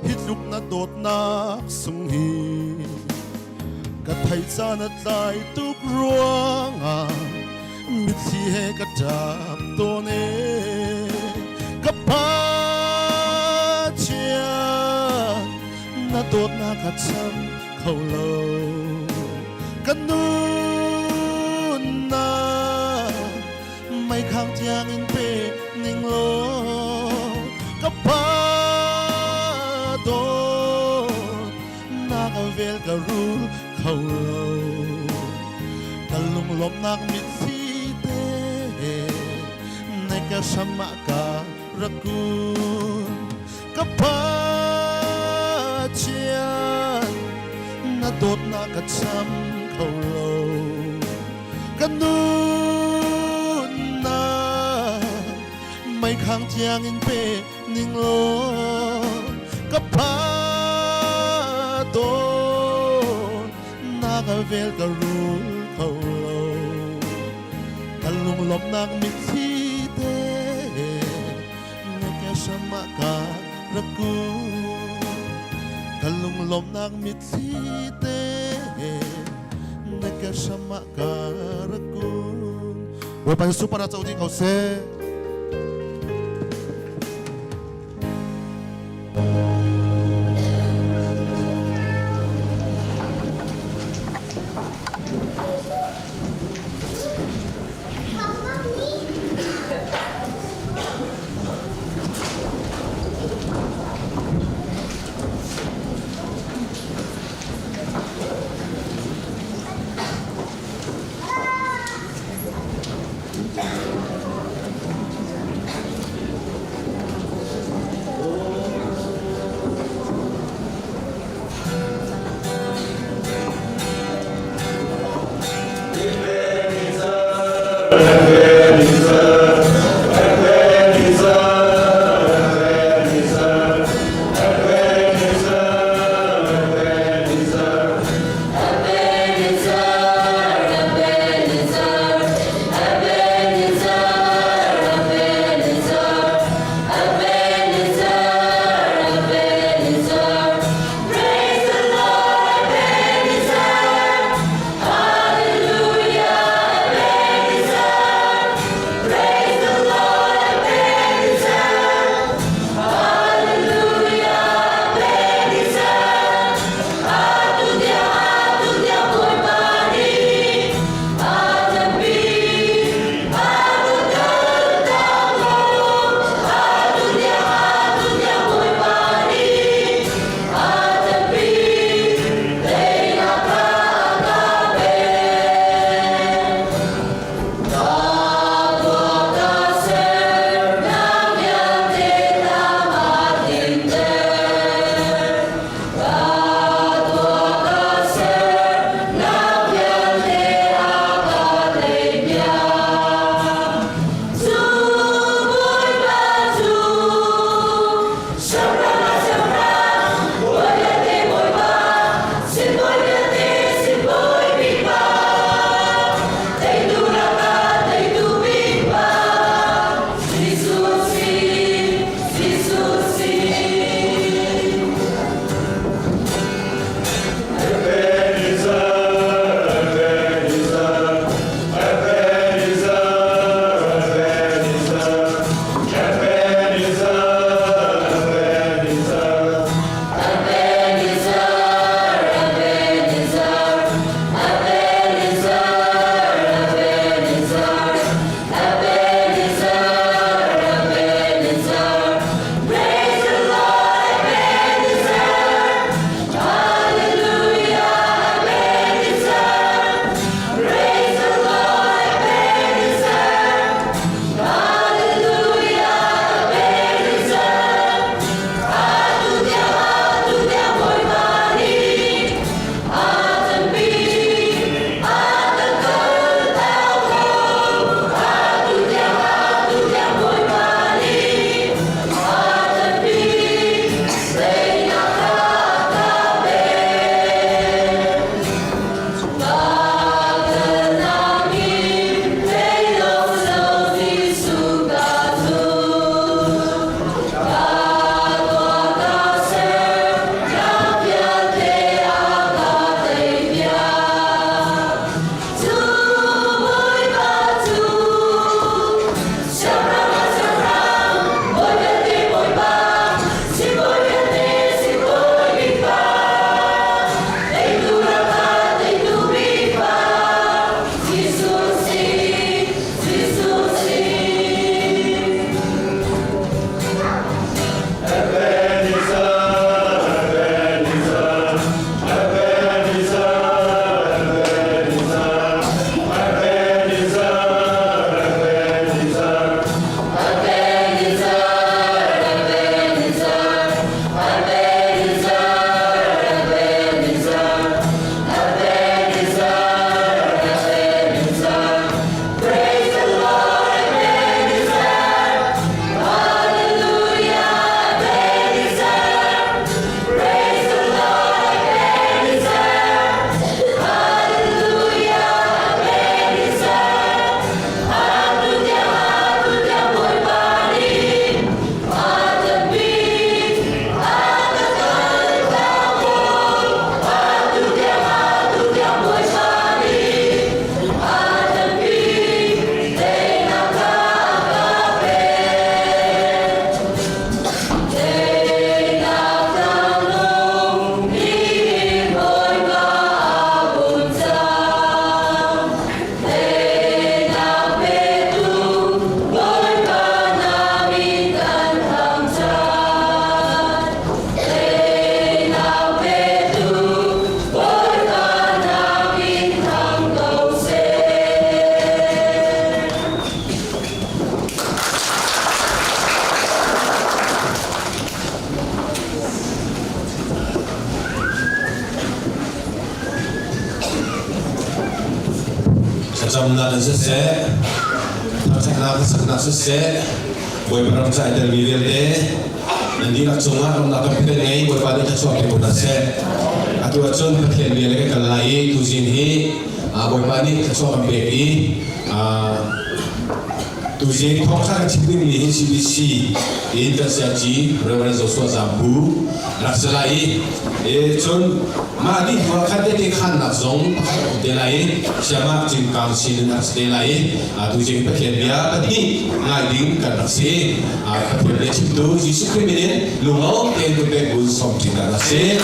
hi tluk na dawtnak sung hi ka theih caan a tlai tuk ruangah mitthli he ka ṭap tawn e. Ka Pathian, na dawtnak ka cham kho lo. Ka nunnak meikhang tiangin pe ning law ka Pa dawt na ka vel ka rul kho lo. Ka lunglawmhnak mitthli te na ka hram ah ka rak kun. Ka Pathian, na dawtnak ka cham kho lo. Ka nunnak meikhang tiangin pe ning law ka Pa dawt na ka vel ka rul kho lo. Ka lunglawmhnak mitthli te na ka hram ah ka rak kun. Ka lunglawmhnak mitthli te na ka hram ah ka rak kun. Bawipa Jesuh para co dih ko seh. Thlacamnak in siseh, thangṭhatnak hlasaknak siseh, Bawipa ram ca i telmi vialte nan dihlak cungah lawmhnak tampi kan ngei. Bawipa nih thluachuah pe ko hna seh. Atu ahcun Pathian bia le kan kal lai i tuzing hi Bawipa nih thluachuah kan pek i Tuzing thawngṭha kan chim dingmi hi CBC in kan sayagyi Reverend Joshua Zampu rak si lai i cun mah dih hnu ah khan tehte khannak zong pakhat a um te lai i Siamah Cingkang sin in a rak si te lai i tuzing Pathian bia pahnih ngai ding kan rak si. Pathian bia chimtu Jesuh Khrih min in lunglawm tein kutpek bu sawm ṭi kan rak si.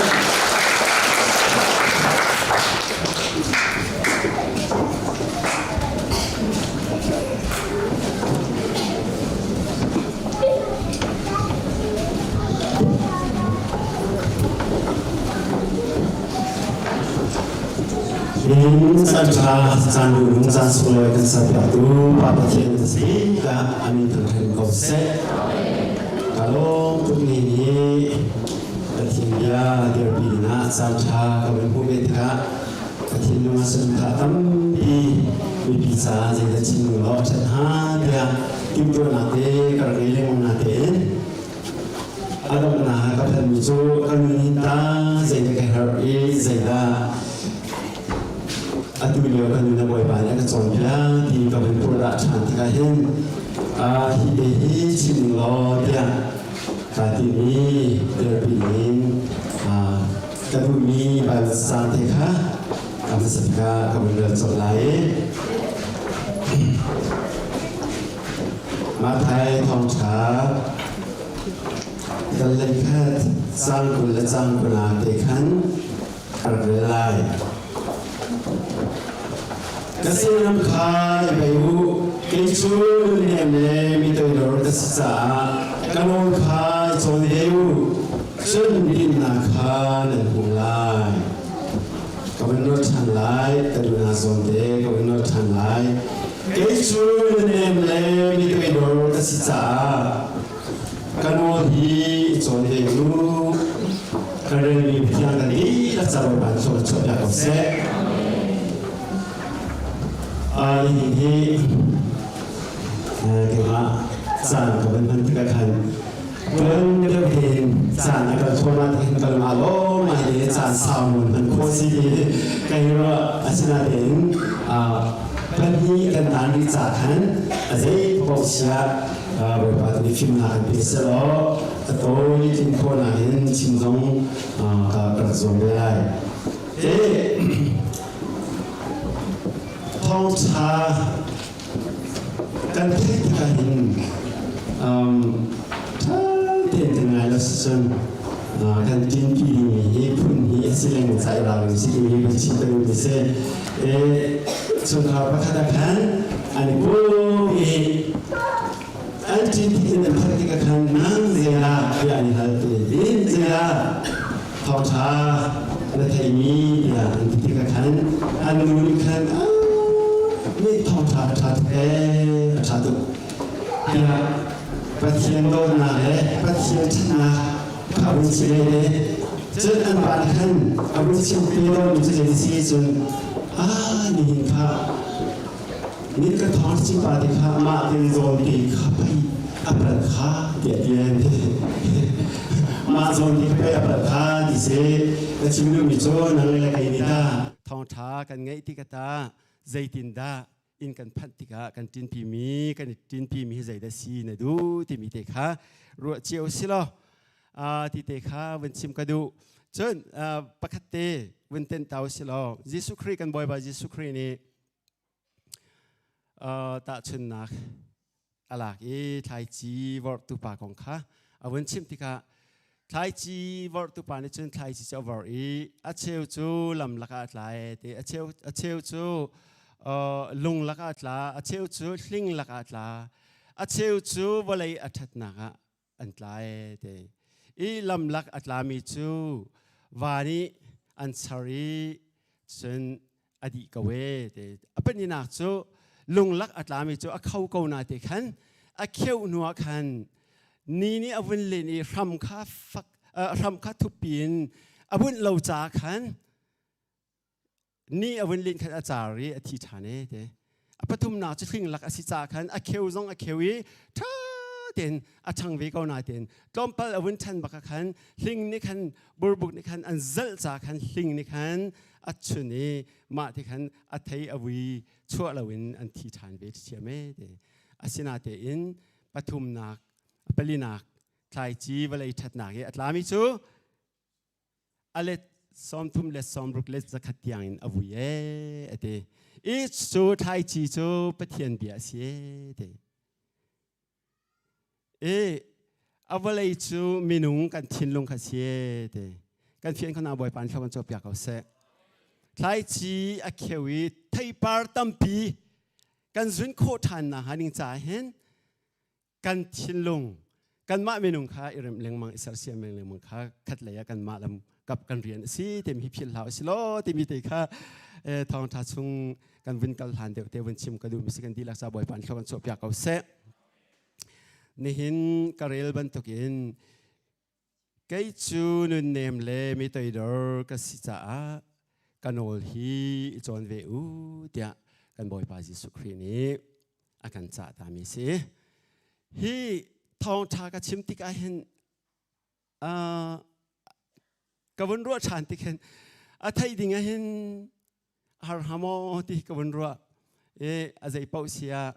In caan ṭha caan nung caan sunglawi kan serpiaktu Pa Pathian na si tiah a min thangṭhat ko seh. Ka lawm tuk ni nih Pathian bia dirpi dingah caan ṭha ka vun hmuh ve tikah Ka thinlung ah saduhthah tampi mipi caah zeidah chim ning law a ṭhat hnga tiah timhtuahnak te ka rak ngei lengmang natein a donghnak ah ka phanmi cu ka nun hin ta zeidah ka herh i zeidah atu lio ka nun a Bawipa nih a ka cawnpiak ti ka vun purh dah ṭhan tikah hin hi te hi chim ning law tiah kaa timi dirpi in Ka duhmi Baibal caang te kha a hmasa bik ah ka vun rel colh lai i Matthai thawngṭha dal le khat caang 20 le caang 20 te khan ka rak rel lai. Ka sinum kha i bei u, kei cu lungnem le mi toidor ka si caah ka nawl kha i cawn ve u, cun dinnak kha nan hmuh lai. Ka vun nawl ṭhan lai, ka duhnak zawn te ka vun nawl ṭhan lai. Kei cu lungnem le mi toidor ka si caah ka nawl hi i cawn ve u. Kan relmi Pathian kan dihlak ca Bawipa nih chuah chuahpiak ko seh. Nihin hi keimah caan ka van hman tikah khan tuan deuh hin caan a kal thluahmah ti hin kal ma law ma hi caan sau nawn hman khawh si ti kai ruah asinain pahnih kan taan rih ca khan a zei paoh siah Bawipa tu nih fimnak kan pe selaw a tawi tlin khawhnak in chim zong ka rak zuam ve lai. Thawngṭha kan theih tikah hin ṭha tein kan ngai lo sicun kan ṭinpi dingmi hi phun hi a si lengmang ca i ralring si timi hi chim ka duh ti si. Chungkhar pakhat ah khan an i pum i an ṭin in an phak tikah khan nang zeidah tiah an i hal ti in zeidah thawngṭha na theimi tiah an ti tikah khan an nu nih khan mi thawngṭha a ṭha tuk ee a ṭha tuk tiah Pathian dawtnak le Pathian ṭhatnak kha a vun chim ve cun an pa nih khan a vun chim te tawnmi cu zei si cun ah nihin kha Nih ka thawng chim pa te kha mah te zawn te kha pei a pal kha tiah ti an ti. Mah zawn te kha pei a pal kha ti si. Ka chim duhmi cu nang le kei nih ta thawngṭha kan ngeih tik ta zeitindah inn kan phanh tikah kan ṭinpimi kan i ṭinpimi hi zeidah si na duh timi te kha ruah cio si law ti te kha vun chim ka duh. Cun pakhat te vun tenh ta u si law Jesuh Khrih kan Bawipa Jesuh Khrih nih Tahchunhnak a lak i thlaici vorhtu pa kong kha a vun chimh tikah thlaici vorhtu pa nih cun thlaici cu a vorh i a cheu cu lam lakah a tla e ti a cheu cu lung lakah a tla a cheu cu hling lakah a tla a cheu cu vawlei a ṭhatnak ah an tla e ti i lamlak a tlami cu va nih an char i cun a dih ko e ti a pahnihnak cu lunglak a tlami cu a kho ko na te khan a kheuh hnu ah khan ni nih a vun len i hram kha fak hram kha thuppi in a bunh lo ca khan ni a vun len khan a car i a thi ṭhan e te. A pathumnak cu hling lak a si ca khan a kheu zong a kheu i ṭha tein a ṭhang ve ko nain tlawmpal a vun ṭhan bak ah khan hling nih khan burbuk nih khan an zalh ca khan hling nih khan a chun i mah ti khan a thei a vui chuah loin an thi ṭhan ve ṭhiam e ti. Asinatein pathumnak palinak thlaici vawlei ṭhatnak i a tlami cu a let 30 let 60 let 100 tiang in a vui ee a ti. I cu thlaici cu Pathian bia a si ee ti. I a vawlei cu minung kan thinlung kha si ee ti. Kan fian khona Bawipa nih kan cawpiak ko seh. Thlaici a kheu i theipar tampi kan zun khawh ṭhan nakhnga ding caah hin kan thinlung kanmah minung kha i remh lengmang i sersiam lengmang kha khat lei ah kanmah lam kap kan rian a si timi hi philh hlah usih law timi te kha thawngṭha chung kan vun kal hlan deuh te vun chim ka duh mi si. Kan dihlak ca Bawipa nih kan chuahpiak ko seh. Nihin ka rel bantukin kei cu nunnem le mi toidor ka si caah ka nawl hi i cawn ve u tiah kan Bawipa Jesuh Khrih nih a kan cah tami si. Hi thawngṭha ka chim tikah hin ka vun ruah ṭhan tik hin a theih ding ah hin har hnga maw ti ka vun ruah i a zei paoh si ah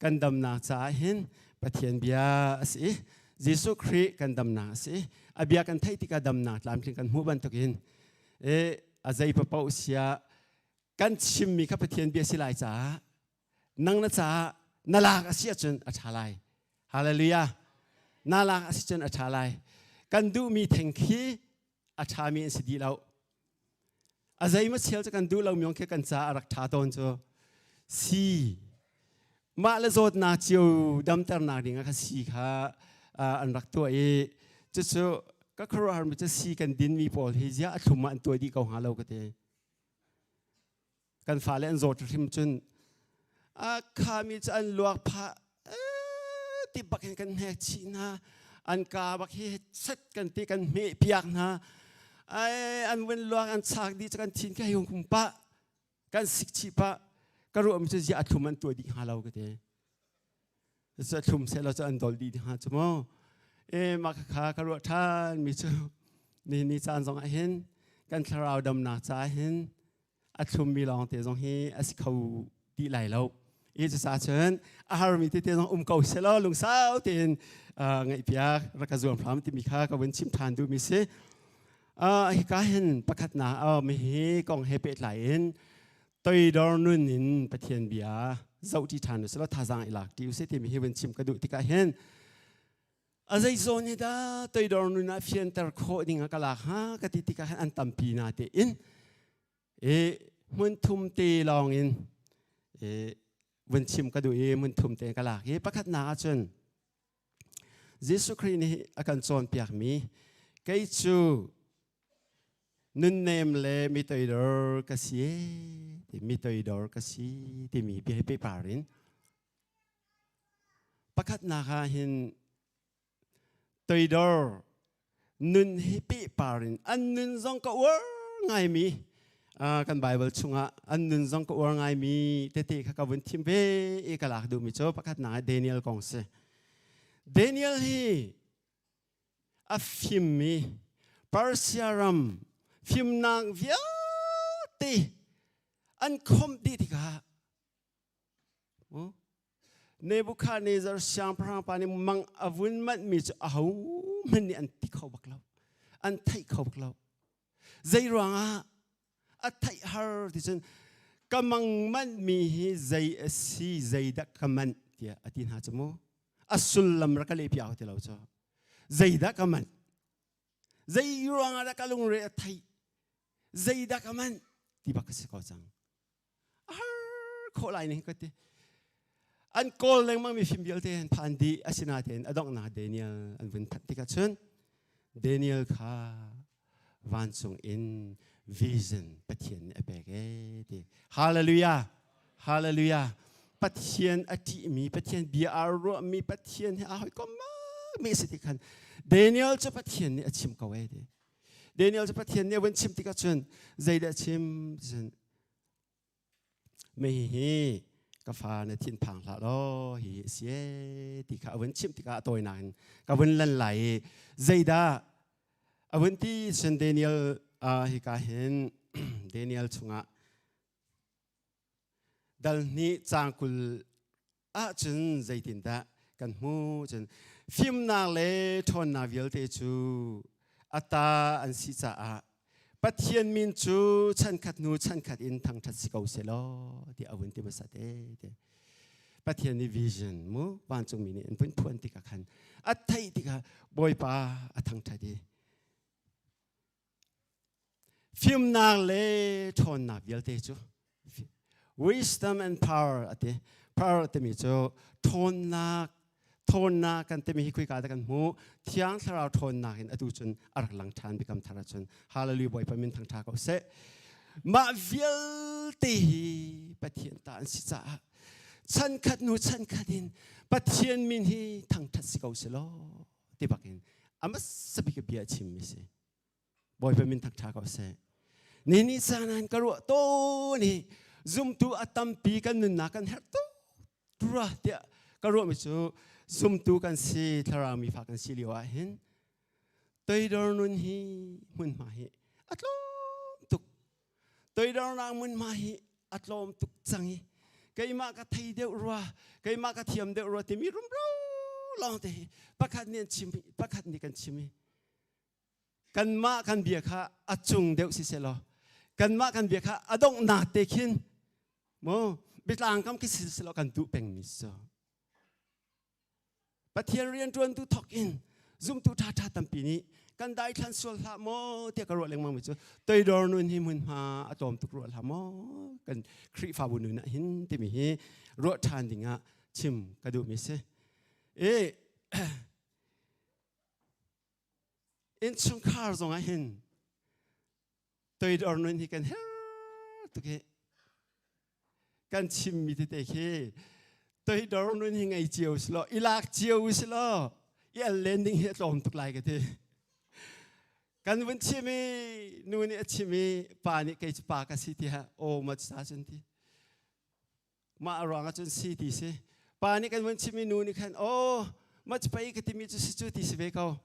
kan damnak caah hin Pathian bia a si. Jesuh Khrih kan damnak a si. A bia kan theih tikah damnak tlamtling kan hmuh bantukin i a zei paoh si ah kan chimmi kha Pathian bia si lai caah nang na caah na lak a si ahcun a ṭha lai. Hallelujah. Na lak a si cun a ṭha lai. Kan duhmi theng khi a ṭhami an si dih lo. A zeimaw chel cu kan duh lo mi khi kan caah a rak ṭha tawn cu si. Mah le zawtnak cio damternak ding ah kha si kha an rak tuah i cucu ka khuaruahharmi cu si kan dinmi pawl hi ziah a thlum ah an tuah dih ko hnga lo ka ti. Kan fale an zawt hrim cun a khami cu an luak phah ti bak in kan hnek chih hna, an ka bak hi set kan ti kan hmeh piak hna, ai an vun luak an chak dih cu kan thin ka hei hung pah kan sik chih pah. Ka ruah mi cu ziah a thlum an tuah dih hnga lo ka ti. Cu thlum seh law cu an dol dih hnga cu mu. E mah kha ka ruah ṭhan mi cu ni ni caan zong ah hin kan thlarau damnak caah hin a thlummi lawng te zong hi a si kho dih lai lo i. Cucaah cun a harmi tete zong um ko selaw lungsau tein ngaihpiak rak ka zuam hram timi kha ka vun chim ṭhan duhmi si. Hika hin pakhatnak mi hi kong he pehtlai in toidor nun in Pathian bia zohṭi ṭhan u selaw thazaang i lak ṭi u sih timi hi vun chim ka duh tikah hin a zei zawn hi dah toidor nun ah fianter khawh ding ah ka lak hnga ka ti tikah hin an tampi na te in i hmun thum te lawng in i vun chim ka duh i hmun thum te ka lak i pakhatnak ahcun Jesuh Khrih nih a kan cawnpiakmi kei cu nunnem le mi toidor ka si ti mi toidor ka si timi bia hi pehpar in pakhatnak ah hin toidor nun hi pehpar in an nun zong ka uar ngaimi kan Bible chungah an nun zong ka uar ngaimi tete kha ka vun thim ve i ka lak duhmi cu pakhatnak ah Daniel kong si. Daniel hi a fimmi Persia ram fimnak vialte an khomh dih tikah Nebuchadnezzar siangpahrang pa nih mang a vun manhmi cu ahohmanh nih an ti kho bak lo. An theih kho bak lo. Zei ruangah a theih har ti cun ka mang manhmi hi zei a si, zei dah ka manh tiah a ti hna cu mu. A sullam rak ka leh piak ti lo cu. Zei dah ka manh? Zei ruangah dah ka lungre a theih? Zei dah ka manh? Ti bak ka si ko cang. A har khawh lai ning ka ti. An kawl lengmang mi fim vialte an phan dih. Asinain a donghnak Daniel an vun phanh tikah cun Daniel kha vancung in vision Pathian nih a pek ee ti. Hallelujah, hallelujah. Pathian a ṭihmi, Pathian bia aa ruahmi, Pathian he aa hawikom mi a si ti khan Daniel cu Pathian nih a chim ko ee ti. Daniel cu Pathian nih a vun chim tikah cun zeidah chim cun mei hi. Ka fa na thin phang hlah law hi si e ti kha a vun chimh tikah a tawinak in ka vun lan lai i zeidah a vun ti cun Daniel hika hin Daniel chungah dal hnih caang 20 ahcun zeitindah kan hmu cun fimnak le ṭhawnnak vialte cu a ta an si caah Pathian min cu chankhat hnu chankhat in thangṭhat si ko selaw tiah a vun ti hmasa te te. Pathian nih vision mu vancungmi nih an vun phuan tikah khan a theih tikah Bawipa a thangṭhat i fimnak le ṭhawnnak vialte cu wisdom and power a ti. Power timi cu ṭhawnnak ṭhawnnak kan timi hi khuika dah kan hmuh thiang thlarau ṭhawnnak in atu cun a rak lang ṭhan biakam thar ahcun hallelujah bawipa min thangṭha ko seh mah vialte hi pathian ta an si caah chankhat hnu chankhat in pathian min hi thangṭhat si ko seh law ti bakin a hmasa bik bia a chimmi si Bawipa min thangṭha ko seh. Ni ni caan an ka ruah tawn i zumtu a tampi kan nunnak kan herh tuk rua tiah ka ruahmi cu zumtu kan si thlarau mi fa kan si lio ah hin toidor nun hi hmunhma hi a tlawm tuk toidornak hmunhma hi a tlawm tuk cang i keimah ka thei deuh rua keimah ka thiam deuh rua timi rumro lawng te hi pakhat nih an chim pakhat nih kan chim i kanmah kan bia kha a cung deuh si selaw kanmah kan bia kha a donghnak te khin mu biatlang kam khi si selaw kan duh pengmi so Pathian rianṭuantu thawk in zumtu ṭhaṭha tampi nih kan daithlan sual hlah maw tiah ka ruah lengmang mi cu toidor nun hi hmunhma a tlawm tuk ruah hlah maw kan Khrihfabu nun ah hin timi hi ruah ṭhan dingah chim ka duhmi si. E innchungkhar zongah hin toidor nun hi kan herh tuk hi kan chimmi tete khi toidor nun hi ngei cio si law i lak cio si law i al len ding hi a tlawm tuk lai ka ti kan vun chim i nu nih a chim i pa nih kei cu pa ka si tiah aw ma ca cun ti Mah ruang ah cun si ti si. Pa nih kan vun chim i nu nih khan aw ma cu pei ka timi cu si cu ti si ve ko.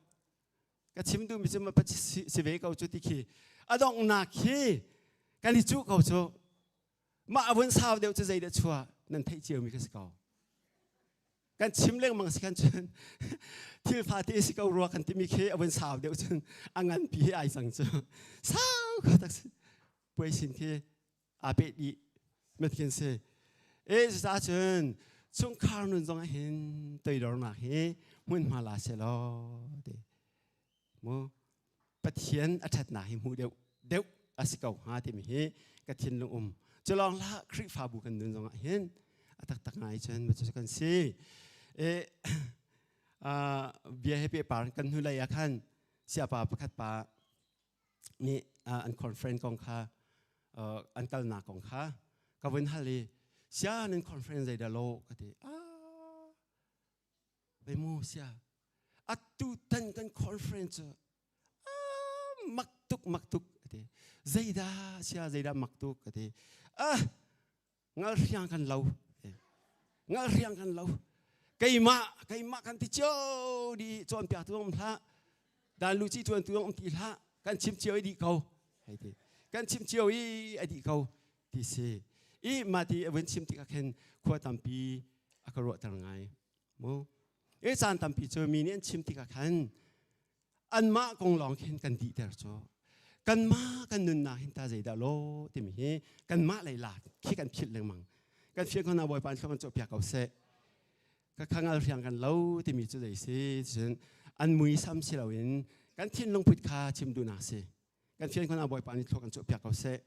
Ka chim duhmi cu ma si ve ko cu ti khi a donghnak khi kan i cuh ko cu. Mah a vun sau deuh cu zeidah chuah nan theih ciomi ka si ko. Kan chim lengmang si khan cun thil fate si ko rua kan timi khi a vun sau deuh cun a nganpi hi ai cang cu. Sau ko tak si. Puai sin khi aa peh dih matkin si e cucaah cun chungkhar nun zong ah hin toidornak hi hmunhma la seh law ti mu pathian a ṭhatnak hi hmuh deuh deuh a si ko hnga timi hi ka thinlung um cu lawng hlah Khrihfabu kan nun zong ah hin a taktak ngai cun cu kan si e bia he pe par kan hnulei ah khan siapa pakhat pa nih an conference kong kha an kalnak kong kha ka vun hal i sia nan conference zeidah lo ka ti ah ve mu sia atu tan kan conference cu mak tuk mak tuk ka ti zeidah sia zeidah mak tuk ka ti ah ngalhriang kan lo ngalhriang kan lo keimah keimah kan ti cio di cawnpiak tu um hlah dan lu ci tuan tu um ti hlah kan chim cio i dih ko hei ti kan chim cio i a dih ko ti si i mah ti a vun chim tikah khin khua tampi a ka ruahter ngai mu i caan tampi cu mi nih an chim tikah khan anmah kong lawng khin kan dihter cu kanmah kan nunnak hin ta zeidah law timi hi kanmah lei lak khi kan philh lengmang kan fian khona bawipa an kan cawhpiak ko seh ka khangal hriang kan lo timi cu zei si cun an muisam si loin kan thinlung put kha chim duhnak si kan fian khona bawipa nih thlua kan cawhpiak ko seh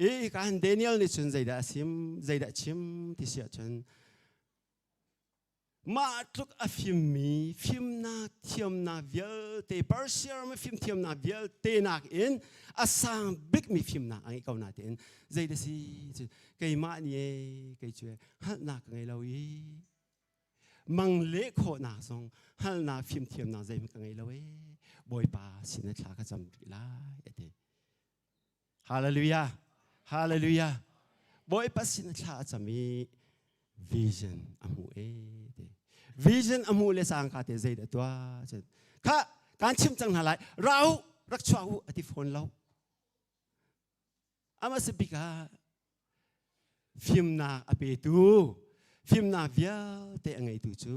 i ka han Daniel nih cun zeidah a sim zeidah chim ti si ahcun Mah tluk a fimmi fimnak thiamnak vialte Persia ram i fimthiamnak vialte nakin a sang bikmi fimnak a ngeih ko natein zeidah si cun keimah nih ee kei cu hngalhnak ka ngei lo i mang leh khawhnak zong hngalhnak fimthiamnak zeihmanh ka ngei lo ee Bawipa sin ah thla ka cam rih lai a ti. Hallelujah. Hallelujah. Bawipa sin ah thla a cam i Vision a hmu e ti. Vision a hmu le cangka te zeidah tuah cun kha kan chim cang hna lai ra u rak chuak u ati fawn lo. Amah si bik ah fimnak a petu fimnak vialte a ngeitu cu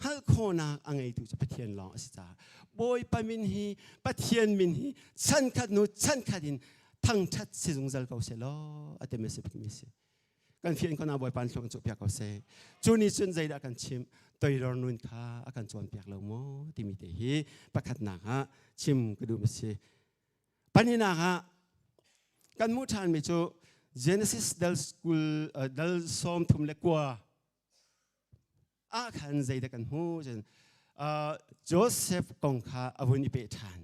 hngalh khawhnak a ngeitu cu Pathian lawng a si caah Bawipa min hi Pathian min hi chankhat hnu chankhat in thangṭhat si zungzal ko seh law a timi si bikmi si. Kan fian khona Bawipa an thluak piak ko seh. Cu nih cun zeidah kan chimh toidor nun kha a kan cawnpiak lo maw timi te hi pakhatnak ah chim ka duh mi si. Pahnihnak ah kan hmuh ṭhanmi cu Genesis dal school dal 39 ah khan zeidah kan hmuh cun Joseph kong kha a vun i peh ṭhan.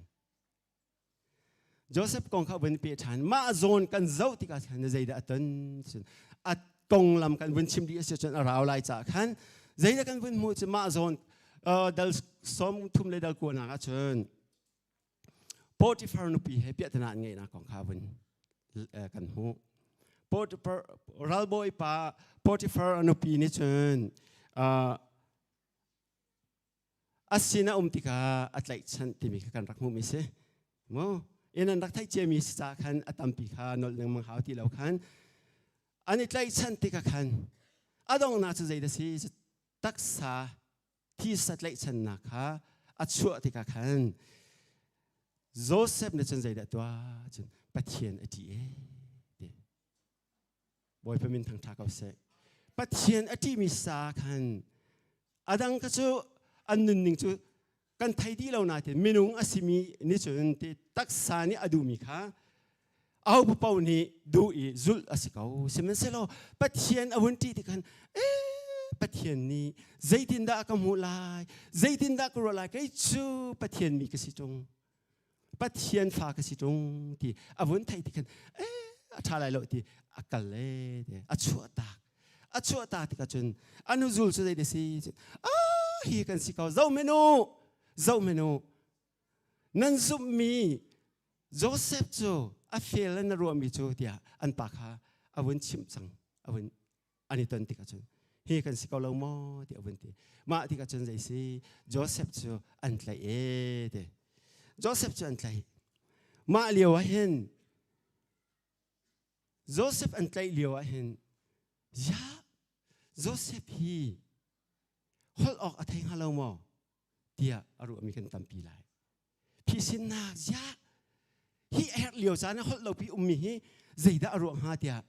Joseph kong kha a vun i peh ṭhan. Mah zawn kan zoh tikah khan zeidah a ton cun a konglam kan vun chim dih a si cun a rau lai caah khan zeidah kan vun hmuh cu mah zawn dal 30 le dal 9 nak ah cun Potiphar nupi he piahtana an ngeihnak kong kha vun kan hmuh. Potiphar ralbawi pa Potiphar nupi nih cun a sin a um tikah a tlaihchanh timi kha kan rak hmuhmi si. Mu in an rak theih ciami si caah khan a tampi kha nolh lengmang hau ti lo khan an i tlaihchanh tikah khan a donghnak cu zeidah si taksa thisa tlaihchannak kha a chuah tikah khan Joseph nih cun zeidah tuah cun Pathian a ṭih ee ti. Bawipa min thangṭha ko seh. Pathian a ṭihmi sa khan a dang kha cu an nunning cu kan thei dih lo nain minung a simi nih cun ti taksa nih a duhmi kha aho paoh nih duh i zulh a si ko. Sihmanhsehlaw Pathian a vun ṭih tik khan ee Pathian nih zeitindah a ka hmuh lai, zeitindah ka ruah lai, kei cu Pathian mi ka si ṭung, Pathian fa ka si ṭung ti a vun theih tik khan ee a ṭha lai lo ti a kal le ti a chuah tak. A chuah ta tikah cun a nuzul cu zei si ah hi kan si ko zoh menu zoh menu nan zumhmi Joseph cu a fel in na ruahmi cu tiah an pa kha a vun chimh cang a vun an i ton tikah cun hi kan si ko lo maw ti a vun ti mah tikah cun zei si Joseph cu an tlaih e ti Joseph cu an tlaih mah lio ah hin Joseph an tlaih lio ah hin ya Joseph hi holh awk a thei hnga lo maw tiah a ruahmi kan tampi lai phisinnak ziah hi a herh lio caan ah holh lopi ummi hi zeidah a ruah hnga tiah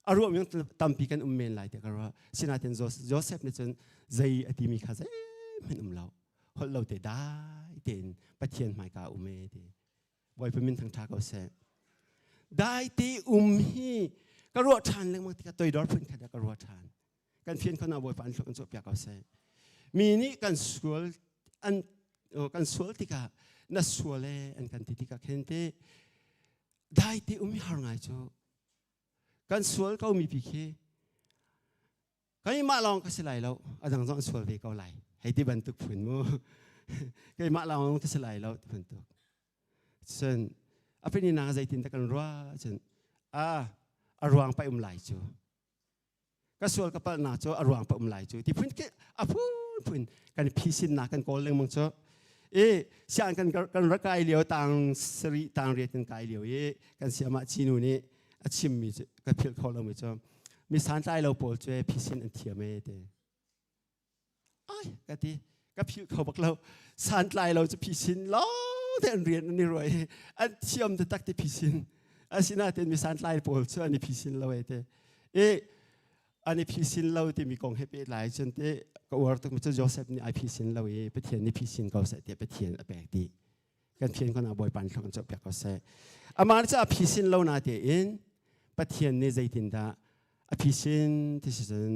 a ruahmi tampi kan um men lai tiah ka ruah. Sinain Joseph nih cun zei a timi kha zeihmanh um lo holh lo te dai tein Pathian hmaika um e ti. Bawipa min thangṭha ko seh. Dai te um hi ka ruah ṭhan lengmang tikah toidor phun khat ka ruah ṭhan. Kan fian khona Bawipa an thluak an cawhpiak ko seh. Mi nih kan sual an kan sual tikah na sual e an kan ti tikah khin te dai te um har ngai cu kan sual ko mi pi khi keimah lawng ka si lai lo a dang zong an sual ve ko lai hei ti bantuk phun mu keimah lawng ka si lai lo ti bantuk cun a pini na zeitin ta kan ruah cun a a ruang pai um lai cu ka sual ka palhnak cu a ruang pa um lai cu ti phun a phunphun kan phisinnak kan kawl lengmang cu i siang kan kan rak kai lio tang sari tang riat kan kai lio i kan siamah chinu nih a chimmi cu ka philh kho lomi cu mi santlai lo pawl cu phisin an thiam e te ai ka ti ka philh kho bak lo santlai lo cu phisin lo te an rian an i ruai an thiam te tak te phisin asinain mi santlai pawl cu an i phisin lo e te i an i phisin lo timi kong he pehtlai cun te ka uar tuk mi cu Joseph nih ai phisin lo i Pathian nih phisin ko seh tiah Pathian a pek dih kan phian ko na Bawipa nih kan cawhpiak ko seh amah cu a phisin lo na tein Pathian nih zeitindah a phisin ti si cun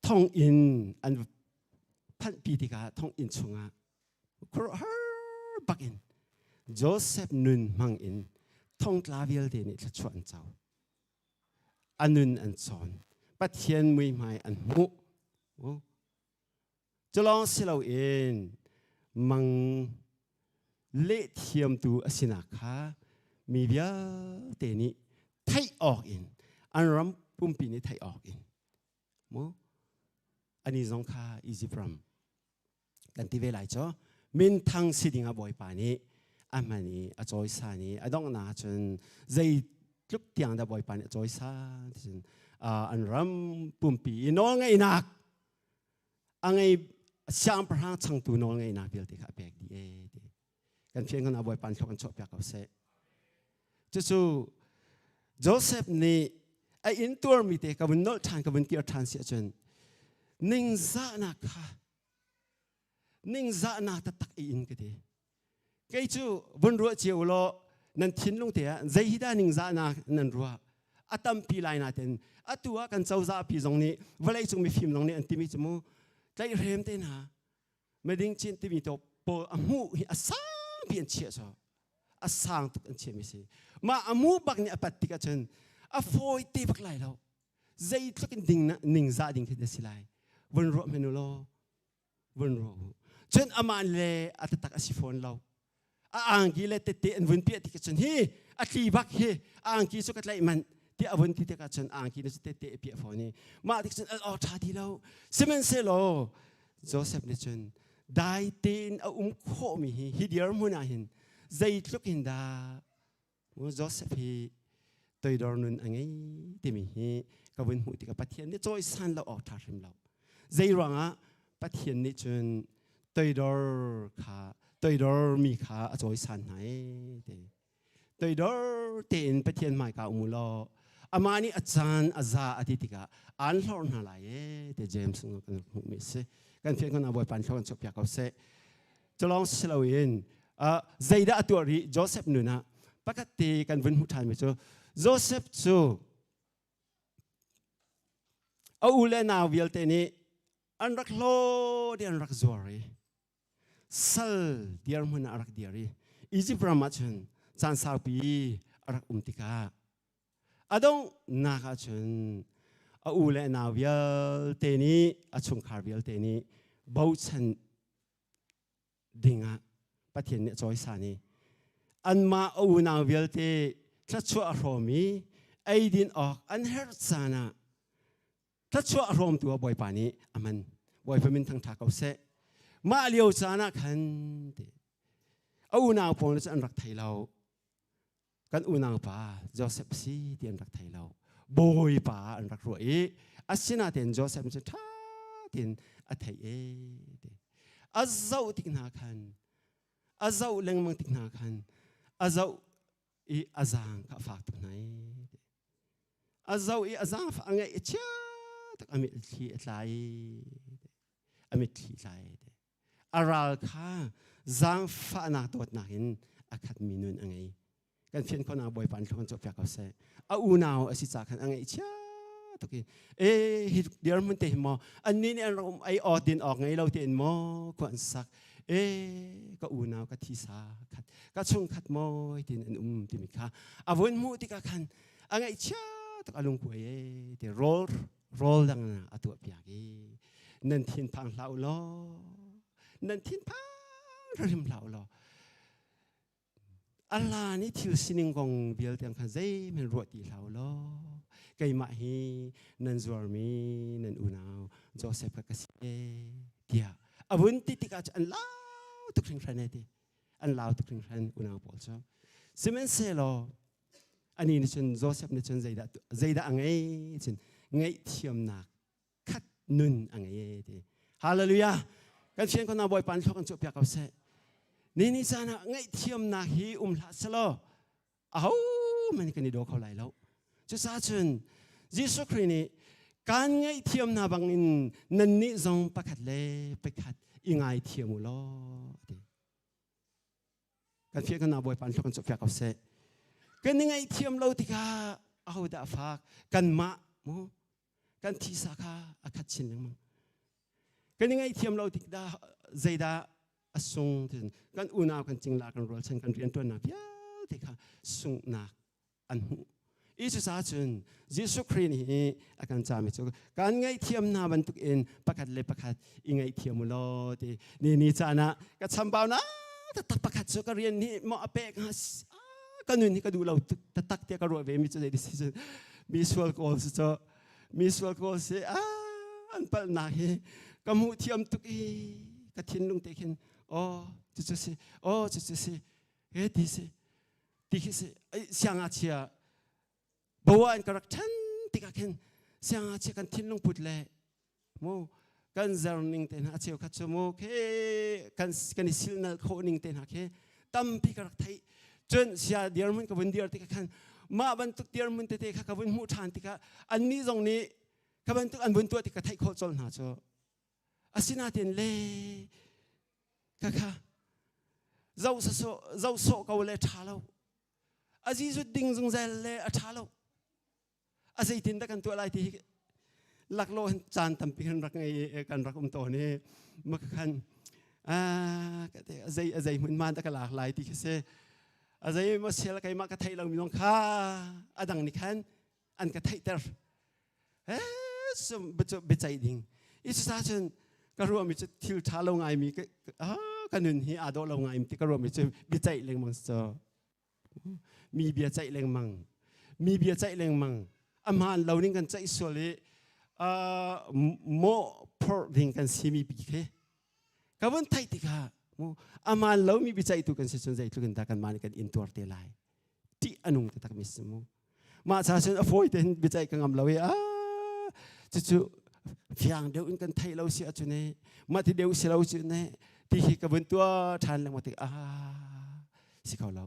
thonginn an phanhpi tikah thonginn chungah khuaruahhar bakin Joseph nun hmang in thongtla vialte nih thluachuah an co a nun an cawn Pathian muihmai an hmuh Culawng si loin mang lehthiamtu a sinak kha mi vialte nih theih awk in an ram pumpi nih theih awk in mu. Ani zong kha Egypt ram kan ti ve lai cu minthang si ding ah Bawipa nih a hman i a cawisan i a donghnak ahcun zeitluk tiang dah Bawipa nih a cawisan ti cun an ram pumpi i nawlngeihnak a ngei siangpahrang changtu nawlngeihnak vialte kha a pek dih ee ti kan fian kan Bawipa nih thluak an chuahpiak ko seh. Cucu Joseph nih a intuarmi te ka vun nolh ṭhan ka vun kir ṭhan si ahcun ningzahnak kha ningzahnak taktak i in ka ti. Kei cu vun ruah cio u law nan thinlung te ah zei hi dah ningzahnak nan ruah a tampi lai nain atu ah kan cozah pi zong nih vawleicung mifim zong nih an timi cu mu tlaihhrem te hna Meding chin timi to pawl a hmuh hi a sangpi an chiah so a sang tuk an chiahmi si mah a mu bak nih a pat tik ahcun a fawi te bak lai lo zeitluk in ding ningzah ding khi na si lai vun ruah hmanh u law vun ruah u cun amah le a taktak a si fawn lo a angki le tette an vun piah tik ahcun hi a tli bak hi a angki cu ka tlaih manh tiah a vun ti tikah cun angki na cu tette a piah fawn i mah tik cun al awk ṭha ti lo sihmanhsehlaw Joseph nih cun dai tein a um khawhmi hi hi dirhmun ah hin zeitluk in dah Joseph hi toidor nun a ngei timi hi ka vun hmuh tikah Pathian nih cawisan lo awk ṭha hrim lo. Zei ruangah Pathian nih cun toidor kha toidor mi kha a cawisan hna ee ti. Toidor tein Pathian hmaika um u law amah nih a caan a za a ti tikah aan hlorh hna lai ee ti James kan hmuhmi a si. Kan fian kan Bawipa nih kan chuahpiak ko seh. Culawng si loin zeidah a tuah rih Joseph nun ah pakhat te kan vun hmuh ṭhanmi cu Joseph cu a u le nau vialte nih an rak hlawt i an rak zuar i sal dirhmun ah a rak dir i Egypt ram ah cun caan saupi a rak um tikah a donghnak ah cun a u le nau vialte nih a chungkhar vialte nih bochan dingah Pathian nih a cawisan i anmah a unau vialte thluachuah a hrawm i eidin awk an herh caan ah thluachuah a hrawmtu ah Bawipa nih a hman. Bawipa min thangṭha ko seh. Mah lio caan ah khan a unau pawl cu an rak thei lo. Kan unau pa Joseph si ti an rak thei lo. Bawipa an rak ruah i asinain Joseph cu ṭha tein a theih e ti. A zoh tik hna khan a zoh lengmang tik hna khan a zoh i a zaang kha a fak tuk hna i a zoh i a zaangfah a ngeih a chia tak a mitthli a tla i a mitthli tla i a ral kha zaangfahnak dawtnak in a khatmi nun a ngei kan fian khawhnak Bawipa nih kan cawhpiak ko seh a unau a si ca khan a ngaihchia tuk i e hi dirhmun te hi maw annih nih an rak um ei aw din awk ngei lo tein maw khua an sak e ka unau ka thisa khat ka chungkhat maw tin an um timi kha a vun hmuh tikah khan a ngaihchia tuk a lungkuai e ti rawl rawl dang a tuah piak i nan thin phang hlah u law nan thin phang hrim hlah u law Allah nih thil sining kong vialte khan zeihmanh ruah ti hlah u law keimah hi nan zuarmi nan unau Joseph ka ka si tiah a vun ti tikah cu an lau tuk hringhran ai ti an lau tuk hringhran unau pawl cu sihmanhsehlaw ani nih cun Joseph nih cun zeidah zeidah a ngei cun ngaihthiamnak khat nun a ngei ti hallelujah kan fian ko na bawipa nih kan chuah piak ko seh ni ni caan ah ngaihthiamnak hi um hlah selaw aho man kan i daw kho lai lo cucaah cun Jesuh Khrih nih kan ngaihthiam hna bangin nannih zong pakhat le pakhat i ngaithiam u law ti kan fiah kan bawipa nih kan chuah ko seh kan i ngaihthiam lo tikah ahodah a fak kanmah mu kan thisa kha a khat chin lengmang kan i ngaihthiam lo tik dah zeidah a sung kan unau kan cingla kan rualchan kan riantuannak vialte kha sunghnak an hmuh i cucaah cun Jesuh Khrih nih a kan cami cu kan ngaihthiam hna bantuk in pakhat le pakhat i ngaihthiam u law ti ni ni caan ah ka chambau na taktak pakhat cu ka rian nih maw a pek hnga ka nun hi ka duh lo taktak tiah ka ruah ve mi cu zei si cun mi sual kawl si cu mi sual kawl si ah. An palhnak hi ka hmuh thiam tuk i ka thinlung te khin aw cucu si, aw cucu si, he ti si, ti khi si. Siangngakchia bawa in ka rak ṭhan tikah khin siangngakchia kan thinlung put le mu kan zer ning te hna a cheu khat cu mu khe kan kan i silnal khawh ning te hna khi tampi ka rak theih. Cun sia dirhmun ka vun dir tikah khan mah bantuk dirhmun tete kha ka vun hmuh ṭhan tikah annih zong nih ka bantuk an vun tuah tik ka theih khawh colh hna cu. Asinain le ka kha zoh zoh sawh ko le ṭha lo, a zizut ding zungzal le a ṭha lo, a zeitin dah kan tuah lai ti hi laklawh hin caan tampi kan rak ngei, kan rak um tawn i maka khan a zei a zei hmun man dah ka lak lai ti khi si. A zei maw sel keimah ka theih lo mi zong kha a dang nih khan an ka theihter. He sum biaceih ding i cuca cun ka ruahmi cu thil ṭha lo ngaimi ka nun hi aa dawh lo ngaimi ti ka ruahmi cu biaceih lengmang cu mi bia ceih lengmang, mi bia ceih lengmang, a hmaan lo ning kan ceih sual i mawh phorh ding kan simi pi khi ka vun theih tikah mu a hmaan lo mi biaceihtu kan si cun zeitluk in dah kan mah nih kan intuar te lai, ṭih a nung taktak mi si mu. Mah cha cun a fawi tein biaceih ka ngam lo i a cucu fiang deuh in kan theih lo si ahcun e mah ti deuh si lo cu ne ti hi ka vun tuah ṭhan lengmang tik ah si kho lo,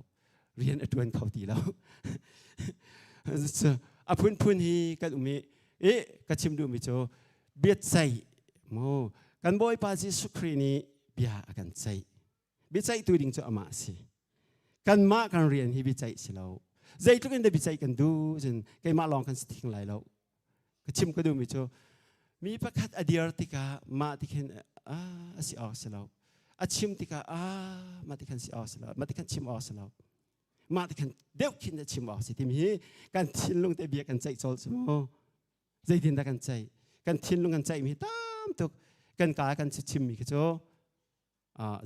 rian a ṭuan kho ti lo. A phunphun hi kan um i i ka chim duhmi cu biaceih mu kan Bawipa Jesuh Khrih nih bia a kan ceih. Biaceihtu ding cu amah a si. Kanmah kan rian hi biaceih si lo. Zeitluk in dah biaceih kan duh cun keimah lawng kan si thing lai lo. Ka chim ka duhmi cu mi pakhat a dir tikah mah ti khin a si awk si lo. A chim tikah ah mah ti khan si awk si lo. Mah ti khan chim awk si lo. Mah ti khan deuh khin a chim awk si timi hi kan thinlung te bia kan ceih colh cu mu. Zeitin dah kan ceih? Kan thinlung kan ceihmi hi tam tuk. Kan ka kan chimmi khi cu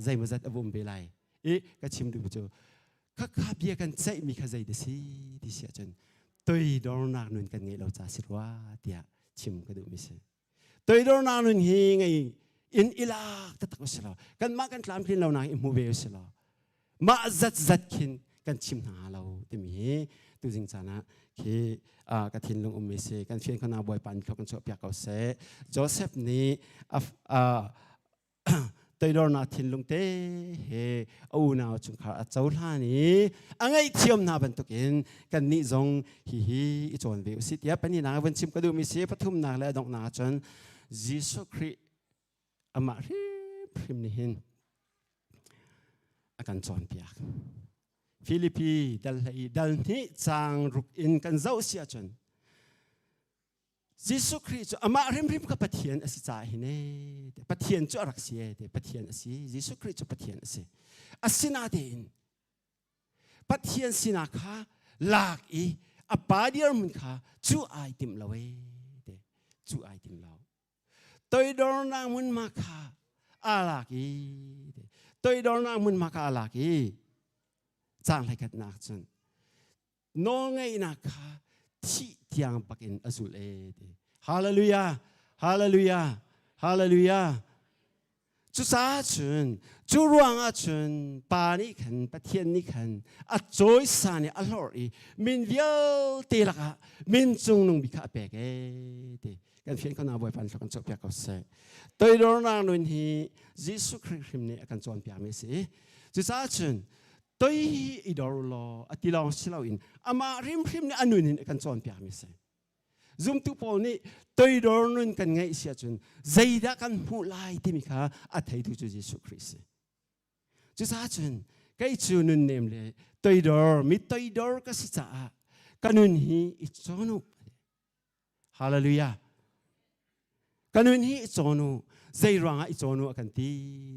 zeimawzat a um ve lai i ka chim duh cu khakha bia kan ceihmi kha zei si ti si ahcun toidornak nun kan ngeih lo ca si rua tiah chim ka duhmi si. Toidornak nun hi ngei in ilak taktak u si lo, kanmah kan tlamtlin lo nak i hmu ve u si lo, mah zat zat khin kan chim hna lo timi hi tuzing caan ah khi ka thinlung ummi si. Kan fian khona Bawipa nih kan chuah piak ko seh. Joseph nih toidornak thinlung te he a unau chungkhar a cohlan i a ngaihthiam hna bantukin kannih zong hihi i cawn ve usih tiah pahnihnak vun chim ka duhmi si. Pathumnak le a donghnak ahcun Jesuh Khrih amah hrimhrim nih hin a kan cawnpiak. Filipi dal hlei dal hnih caang ruk in kan zoh si ahcun Jesuh Khrih cu amah hrimhrim kha Pathian a si caah hin ee Pathian cu a rak si ee te Pathian a si. Jesuh Khrih cu Pathian a si. Asinatein Pathian sinak kha lak i a pa dirhmun kha cu ai tim lo ee te cu ai tim lo. Toidornak hmunhma kha aa lak i te toidornak hmunhma kha aa lak i caang hlei cun nawlngeihnak kha thih tiang bakin a zulh e ti. Hallelujah, hallelujah, hallelujah. Cucaah cun cu ruangah cun Pa nih khan, Pathian nih khan a cawisan i a hlorh i min vialte lakah min cungnung bik kha a pek e ti. Kan fian ko na Bawipa nih kan cawhpiak ko seh. Toidornak nun hi Jesuh Khrih hrim nih a kan cawnpiakmi a si. Cucaah cun toi i dor law a ti lawng si loin amah hrimhrim nih a nun in a kan cawnpiakmi si. Zumtu pawl nih toidor nun kan ngeih si ahcun zeidah kan hmuh lai timi kha a theitu cu Jesuh Khrih si. Cucaah cun kei cu nunnem le toidor mi toidor ka si caah ka nun hi i cawn u. Hallelujah. Ka nun hi i cawn u. Zei ruangah i cawn u a kan ti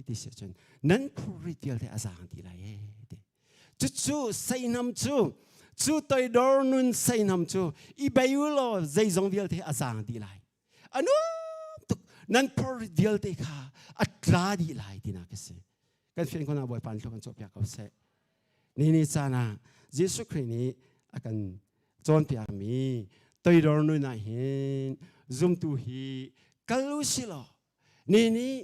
ti si ahcun nan phurrit vialte a zaang ti lai e ti. Cucu seihnam cu cu toidor nun seihnam cu i bei u law zeizong vialte a zaang dih lai. A nuam tuk nan phurrit vialte kha a tla dih lai tinak a si. Kan fian khona Bawipa nih kan cawhpiak ko seh. Ni ni caan ah Jesuh Khrih nih a kan cawnpiakmi toidor nun ah hin zumtu hi Kal u si law ni nih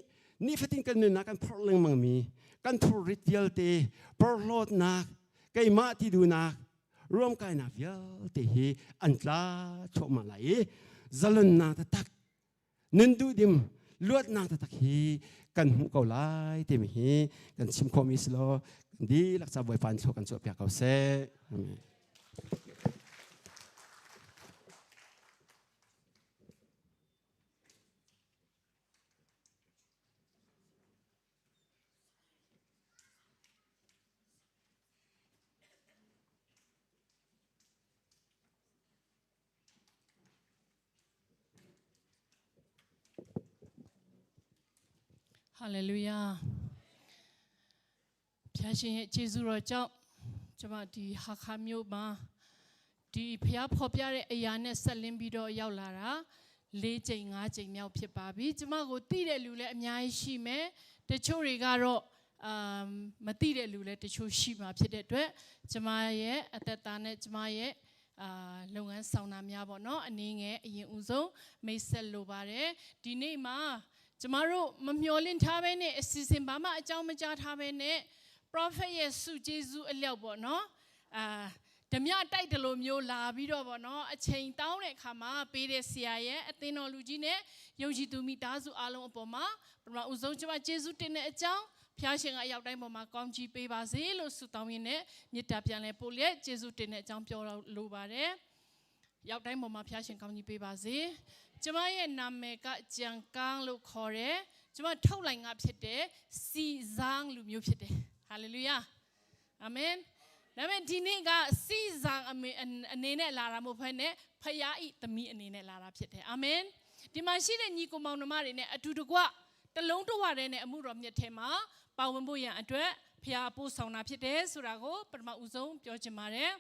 nifatin kan nunnak kan phorh lengmangmi kan thurrit vialte porhlawtnak keimah ti duhnak ruamkainak vialte hi an tla thluahmah lai i zalonnak taktak nun duhdim luatnak taktak hi kan hmuh ko lai timi hi kan chim khawhmi si law kan dihlak ca Bawipa in thlua kan chuahpiak ko seh. Amen. Hallelujah. ဖျားရှင်ရဲ့ကျေးဇူးတော်ကြောင့်ကျမဒီဟာခါမြို့မှာဒီဖျားဖော်ပြတဲ့အရာနဲ့ဆက်လင်းပြီးတော့ရောက်လာတာ၄ချိန်၅ချိန်မြောက်ဖြစ်ပါပြီကျမကိုသိတဲ့လူလည်းအများကြီးရှိမယ်တချို့တွေကတော့အာမသိတဲ့လူလည်းတချို့ရှိမှာဖြစ်တဲ့အတွက်ကျမရဲ့အသက်တာနဲ့ကျမရဲ့အာလုပ်ငန်းဆောင်တာများပေါ့နော်အနေငယ်အရင်ဦးဆုံးမိတ်ဆက်လိုပါတယ်ဒီနေ့မှာကျမတို့မမျော်လင့်ထားဘဲနဲ့အစီအစဉ်ဘာမှအကြောင်းမကြားထားဘဲနဲ့ prophet ရဲ့စုကျေးဇူးအလျောက်ပေါ့နော်အာဓမြတိုက်တယ်လို့မျိုးလာပြီးတော့ပေါ့နော်အချိန်တောင်းတဲ့အခါမှာပေးတဲ့ဆရာရဲ့အသင်းတော်လူကြီးနဲ့ယုံကြည်သူမိသားစုအားလုံးအပေါ်မှာပထမဦးဆုံးကျမကျေးဇူးတင်တဲ့အကြောင်းဖျားရှင်ကအရောက်တိုင်းပေါ်မှာကောင်းချီးပေးပါစေလို့ဆုတောင်းရင်းနဲ့မေတ္တာပြန်လဲပို့လျက်ကျေးဇူးတင်တဲ့အကြောင်းပြောလိုပါတယ်ရောက်တိုင်းပေါ်မှာဖျားရှင်ကောင်းချီးပေးပါစေကျမရဲ့နာမည်ကကြံကန်းလို့ခေါ်တယ်ကျမထုတ်လိုက်ငါဖြစ်တယ်စီဇန်းလူမျိုးဖြစ်တယ်ဟာလေလုယာအာမင်ဒါပေမဲ့ဒီနေ့ကစီဇန်အမေအနေနဲ့လာတာမဟုတ်ဘဲနဲ့ဖယားဤသမီးအနေနဲ့လာတာဖြစ်တယ်အာမင်ဒီမှာရှိတဲ့ညီကိုမောင်နှမတွေနဲ့အတူတကွတလုံးတဝတဲ့နဲ့အမှုတော်မြတ်ထဲမှာပါဝင်ဖို့ရန်အတွက်ဖျားပို့ဆောင်တာဖြစ်တယ်ဆိုတာကိုပထမဦးဆုံးပြောချင်ပါတယ်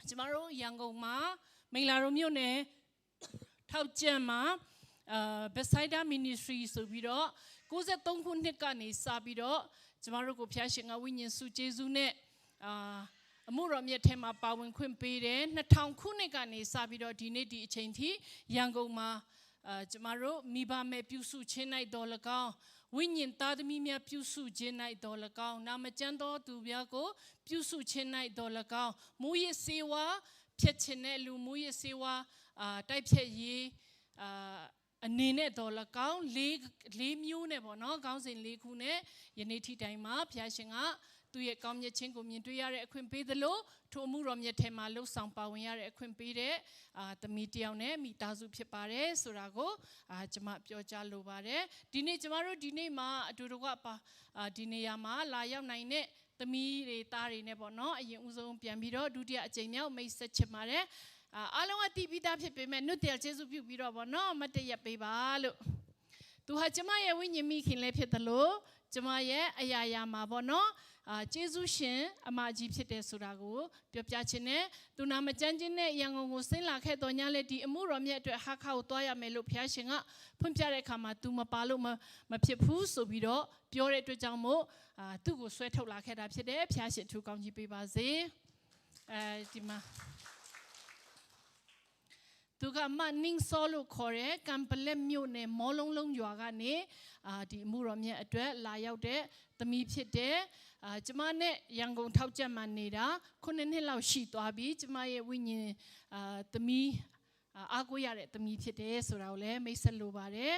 ကျမတို့ရန်ကုန်မှာမင်္ဂလာရုံမြို့နယ်ထောက်ကျန်မှာအာ Bethsaida Ministry ဆိုပြီးတော့63ခုနှစ်ကနေစပြီးတော့ကျမတို့ကိုဖျားရှင်ကဝိညာဉ်စုကျေးဇူးနဲ့အာအမှုတော်မြတ်ထဲမှာပါဝင်ခွင့်ပေးတယ်2000ခုနှစ်ကနေစပြီးတော့ဒီနေ့ဒီအချိန်ထိရန်ကုန်မှာအာကျမတို့မိဘမဲ့ပြုစုခြင်း၌တော်၎င်းဝိညာဉ်သားသမီးများပြုစုခြင်း၌တော်၎င်းနာမကျန်းသောသူများကိုပြုစုခြင်း၌တော်၎င်းမူရစေဝါဖြတ်ခြင်းနဲ့လူမူရစေဝါအာတိုက်ဖြတ်ရေးအာအနေနဲ့တော်၎င်းလေးလေးမျိုးနဲ့ပေါ့နော်ခေါင်းစဉ်လေးခုနဲ့ယနေ့ထိတိုင်မှာဘုရားရှင်ကသူ့ရဲ့ကောင်းမြတ်ခြင်းကိုမြင်တွေ့ရတဲ့အခွင့်ပေးသလိုထိုအမှုတော်မြတ်ထဲမှာလှုပ်ဆောင်ပါဝင်ရတဲ့အခွင့်ပေးတဲ့အာသမီးတယောက်နဲ့မိသားစုဖြစ်ပါတယ်ဆိုတာကိုအာကျွန်မပြောကြားလိုပါတယ်ဒီနေ့ကျမတို့ဒီနေ့မှာအတူတကွပါအာဒီနေရာမှာလာရောက်နိုင်တဲ့သမီးတွေသားတွေနဲ့ပေါ့နော်အရင်ဦးဆုံးပြန်ပြီးတော့ဒုတိယအကြိမ်မြောက်မိတ်ဆက်ချင်ပါတယ်အာအားလုံးကတည်ပြီးသားဖြစ်ပေမဲ့နှုတ်တရားကျေးဇူးပြုပြီးတော့ပေါ့နော်မတ်တရက်ပေးပါလို့သူဟာကျမရဲ့ဝိညာဉ်မိခင်လည်းဖြစ်တယ်လို့ကျမရဲ့အရာရာမှာပေါ့နော်အာကျေးဇူးရှင်အမကြီးဖြစ်တယ်ဆိုတာကိုပြောပြခြင်းနဲ့သူနာမကြမ်းခြင်းနဲ့ရန်ကုန်ကိုဆင်းလာခဲ့တော်ညာလေဒီအမှုတော်မြတ်အတွက်ဟာခါကိုတွားရမယ်လို့ဘုရားရှင်ကဖွင့်ပြတဲ့အခါမှာ तू မပါလို့မမဖြစ်ဘူးဆိုပြီးတော့ပြောတဲ့အတွက်ကြောင့်မို့အာသူ့ကိုဆွဲထုတ်လာခဲ့တာဖြစ်တယ်ဘုရားရှင်ထူကောင်းကြီးပေးပါစေအဲဒီမှာသူကမနင်းဆောလို့ခေါ်တဲ့ကံပလက်မြို့နယ်မောလုံးလုံးရွာကနေအာဒီအမှုတော်မြတ်အတွက်လာရောက်တဲ့သမီးဖြစ်တဲ့အာကျမနဲ့ရန်ကုန်ထောက်ချက်မှာနေတာခုနှစ်နှစ်လောက်ရှိသွားပြီကျမရဲ့ဝိညာဉ်အာသမီးအားကိုးရတဲ့သမီးဖြစ်တယ်ဆိုတာကိုလည်းမိတ်ဆက်လိုပါတယ်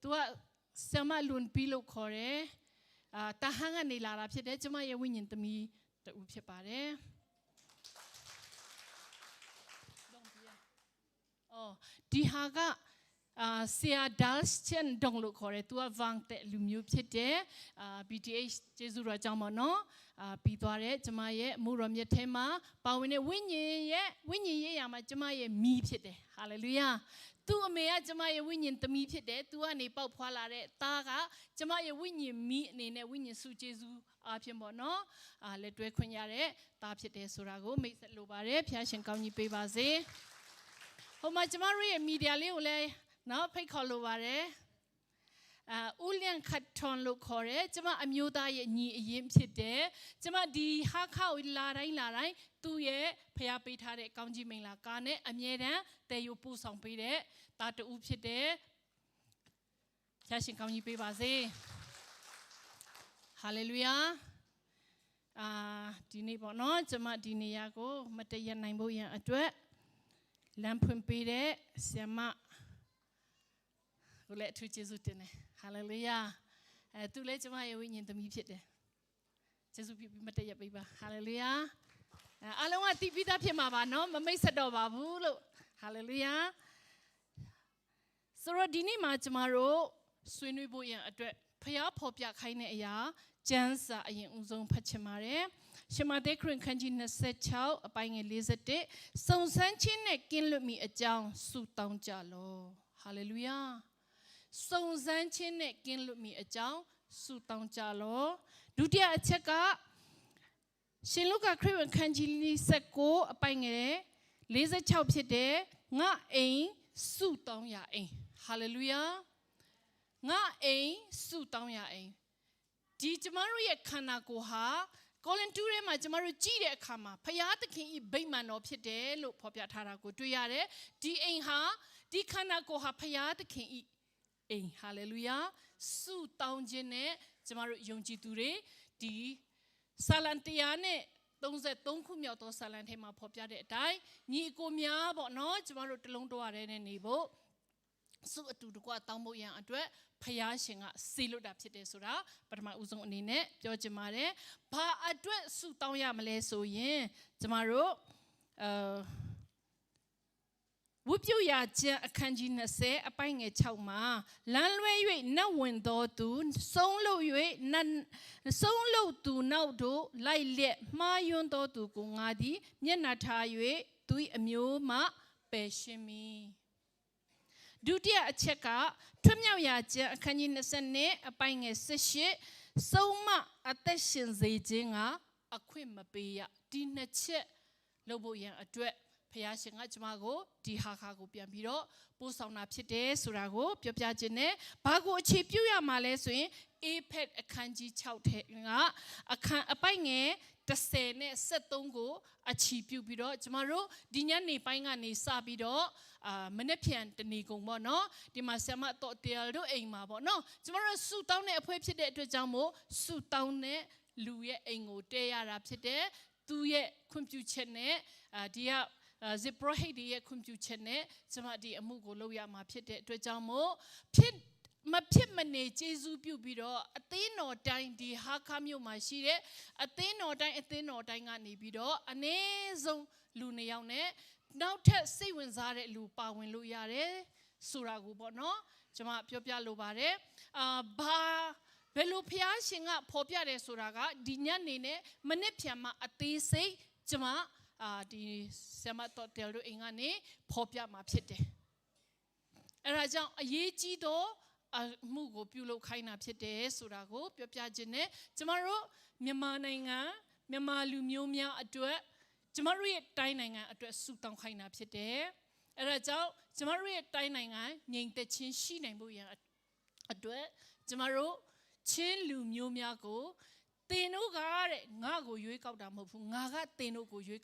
သူကဆမလွန်ပီလို့ခေါ်တယ်အာတဟန်ကနေလာတာဖြစ်တယ်ကျမရဲ့ဝိညာဉ်သမီးတူဖြစ်ပါတယ်အော်ဒီဟာကအာဆရာဒါလ်ချန်ဒုံလို့ခေါ်တယ်သူကဗန်တဲ့လူမျိုးဖြစ်တယ်အာ BTH ကျေးဇူးတော်ကြောင့်ပေါ့နော်အာပြီးသွားတဲ့ကျမရဲ့အမှုတော်မြတ်ထဲမှာပါဝင်တဲ့ဝိညာဉ်ရဲ့ဝိညာဉ်ရေးရာမှာကျမရဲ့မီးဖြစ်တယ်ဟာလေလုယာသူ့အမေကကျမရဲ့ဝိညာဉ်သမီးဖြစ်တယ်သူကနေပေါက်ဖွာလာတဲ့သားကကျမရဲ့ဝိညာဉ်မီးအနေနဲ့ဝိညာဉ်စုကျေးဇူးအားဖြင့်ပေါ့နော်အာလက်တွဲခွင့်ရတဲ့သားဖြစ်တယ်ဆိုတာကိုမိတ်ဆက်လိုပါတယ်ဖျားရှင်ကောင်းကြီးပေးပါစေဟိုမှာကျမတို့ရဲ့မီဒီယာလေးကိုလည်းနော်ဖိတ်ခေါ်လိုပါတယ် အာဦးလျံခတ်ထွန်လို့ခေါ်တယ်ကျမအမျိုးသားရဲ့ညီအရင်ဖြစ်တယ်ကျမဒီဟာခါကိုလာတိုင်းလာတိုင်းသူ့ရဲ့ဖျားပေးထားတဲ့ကောင်းကြီးမင်္ဂလာကားနဲ့အမြဲတမ်းတည်ယူပို့ဆောင်ပေးတဲ့တာတူဖြစ်တယ်ဖျားရှင်ကောင်းကြီးပေးပါစေဟာလေလုယာအာဒီနေ့ပေါ့နော်ကျမဒီနေရာကိုမတရနိုင်ဖို့ရန်အတွက်လမ်းဖွင့်ပေးတဲ့ဆ iam မကိုလည်းအထူးကျေးဇူးတင်တယ်ဟာလေလုယာအဲသူလည်းကျမရဲ့ဝိညာဉ်သမီးဖြစ်တယ်ကျေးဇူးပြုပြီးမတရပေးပါဟာလေလုယာအဲအားလုံးကတည်ပြီးသားဖြစ်မှာပါနော်မမိတ်ဆက်တော့ပါဘူးလို့ဟာလေလုယာဆိုတော့ဒီနေ့မှာကျမတို့ဆွေးနွေးဖို့ရန်အတွက်ဖျားဖော်ပြခိုင်းတဲ့အရာကျမ်းစာအရင်ဦးဆုံးဖတ်ချင်ပါတယ်ရှင်မသက်ခရင်ခန်းကြီး26အပိုင်းငယ်41စုံစမ်းခြင်းနဲ့ကင်းလွတ်မိအကြောင်းဆုတောင်းကြလောဟာလေလုယာ စုံစမ်းခြင်းနဲ့ကင်းလွတ်မိအကြောင်းဆုတောင်းကြလောဒုတိယအချက်ကရှင်လုကာခရစ်ဝင်ခန်းကြီး19အပိုင်းငယ်46ဖြစ်တဲ့ငါအိမ်ဆုတောင်းရအိမ်ဟာလေလုယာငါအိမ်ဆုတောင်းရအိမ်ဒီကျမတို့ရဲ့ခန္ဓာကိုယ်ဟာကောလင်2ထဲမှာကျမတို့ကြည့်တဲ့အခါမှာဖယားသခင်ဤဗိမာန်တော်ဖြစ်တယ်လို့ဖော်ပြထားတာကိုတွေ့ရတယ်ဒီအိမ်ဟာဒီခန္ဓာကိုယ်ဟာဖယားသခင်ဤ အိမ်ဟာလေလုယာဆုတောင်းခြင်းနဲ့ကျမတို့ယုံကြည်သူတွေဒီဆာလံတရားနဲ့33ခုမြောက်သောဆာလံထဲမှာဖော်ပြတဲ့အတိုင်းညီအကိုများပေါ့နော်ကျမတို့တလုံးတော်ရတဲ့နေဖို့စုအတူတကွတောင်းဖို့ရန်အတွက်ဖယားရှင်ကစေလွတ်တာဖြစ်တယ်ဆိုတာပထမဦးဆုံးအနေနဲ့ပြောချင်ပါတယ်။ဘာအတွက်ဆုတောင်းရမလဲဆိုရင်ကျမတို့အဲ ဝုပြုရာကျမ်းအခန်းကြီး20အပိုင်းငယ်6မှာလမ်းလွဲ၍နတ်ဝင်သောသူဆုံးလို့၍နတ်ဆုံးလို့သူနောက်တို့လိုက်လျက်မှားယွန်းသောသူကိုငါသည်မျက်နှာထား၍သူ၏အမျိုးမှပယ်ရှင်းမည်ဒုတိယအချက်ကထွတ်မြောက်ရာကျမ်းအခန်းကြီး20အပိုင်းငယ်18ဆုံးမအသက်ရှင်စေခြင်းကအခွင့်မပေးရဒီနှစ်ချက်လုပ်ဖို့ရန်အတွက်ဖះရှင်ကကျမကိုဒီဟာခါကိုပြန်ပြီးတော့ပို့ဆောင်တာဖြစ်တယ်ဆိုတာကိုပြောပြခြင်းနဲ့ဘာကိုအခြေပြုရမှာလဲဆိုရင် APEC အခန်းကြီး6ထဲကအခန်းအပိုက်ငယ်30နဲ့73ကိုအခြေပြုပြီးတော့ကျမတို့ဒီညနေပိုင်းကနေစပြီးတော့အာမနေ့ဖြန်တနေကုန်ပေါ့နော်ဒီမှာဆ iam တော့တရားတို့အိမ်မှာပေါ့နော်ကျမတို့ဆူတောင်းတဲ့အဖွဲဖြစ်တဲ့အတွက်ကြောင့်မို့ဆူတောင်းတဲ့လူရဲ့အိမ်ကိုတဲရတာဖြစ်တဲ့သူရဲ့ခွင့်ပြုချက်နဲ့အာဒီကဇစ်ပရိုဟိတ်ရဲ့ခွင့်ပြုချက်နဲ့ကျမဒီအမှုကိုလုပ်ရမှာဖြစ်တဲ့အတွက်ကြောင့်မို့ဖြစ်မဖြစ်မနေကျေးဇူးပြုပြီးတော့အသင်းတော်တိုင်းဒီဟာခါမြို့မှာရှိတဲ့အသင်းတော်တိုင်းအသင်းတော်တိုင်းကနေပြီးတော့အနည်းဆုံးလူနှစ်ယောက်နဲ့နောက်ထပ်စိတ်ဝင်စားတဲ့လူပါဝင်လို့ရတယ်ဆိုတာကိုပေါ့နော်ကျမပြောပြလိုပါတယ်အာဘာဘယ်လိုဖျားရှင်ကဖော်ပြတယ်ဆိုတာကဒီညနေနဲ့မနစ်ဖြန်မှာအသေးစိတ်ကျမအာဒီဆမတော်တယ်တို့အိမ်ကနေဖော်ပြမှာဖြစ်တယ်အဲဒါကြောင့်အရေးကြီးသောအမှုကိုပြုလုပ်ခိုင်းတာဖြစ်တယ်ဆိုတာကိုပြောပြခြင်းနဲ့ကျမတို့မြန်မာနိုင်ငံမြန်မာလူမျိုးများအတွက်ကျမတို့ရဲ့တိုင်းနိုင်ငံအတွက်ဆုတောင်းခိုင်းတာဖြစ်တယ်အဲဒါကြောင့်ကျမတို့ရဲ့တိုင်းနိုင်ငံငြိမ်သက်ခြင်းရှိနိုင်ဖို့ရန်အတွက်ကျမတို့ချင်းလူမျိုးများကိုတင်တို့ကတဲ့ငါ့ကိုရွေးကောက်တာမဟုတ်ဘူးငါကတင်တို့ကိုရွေးကောက်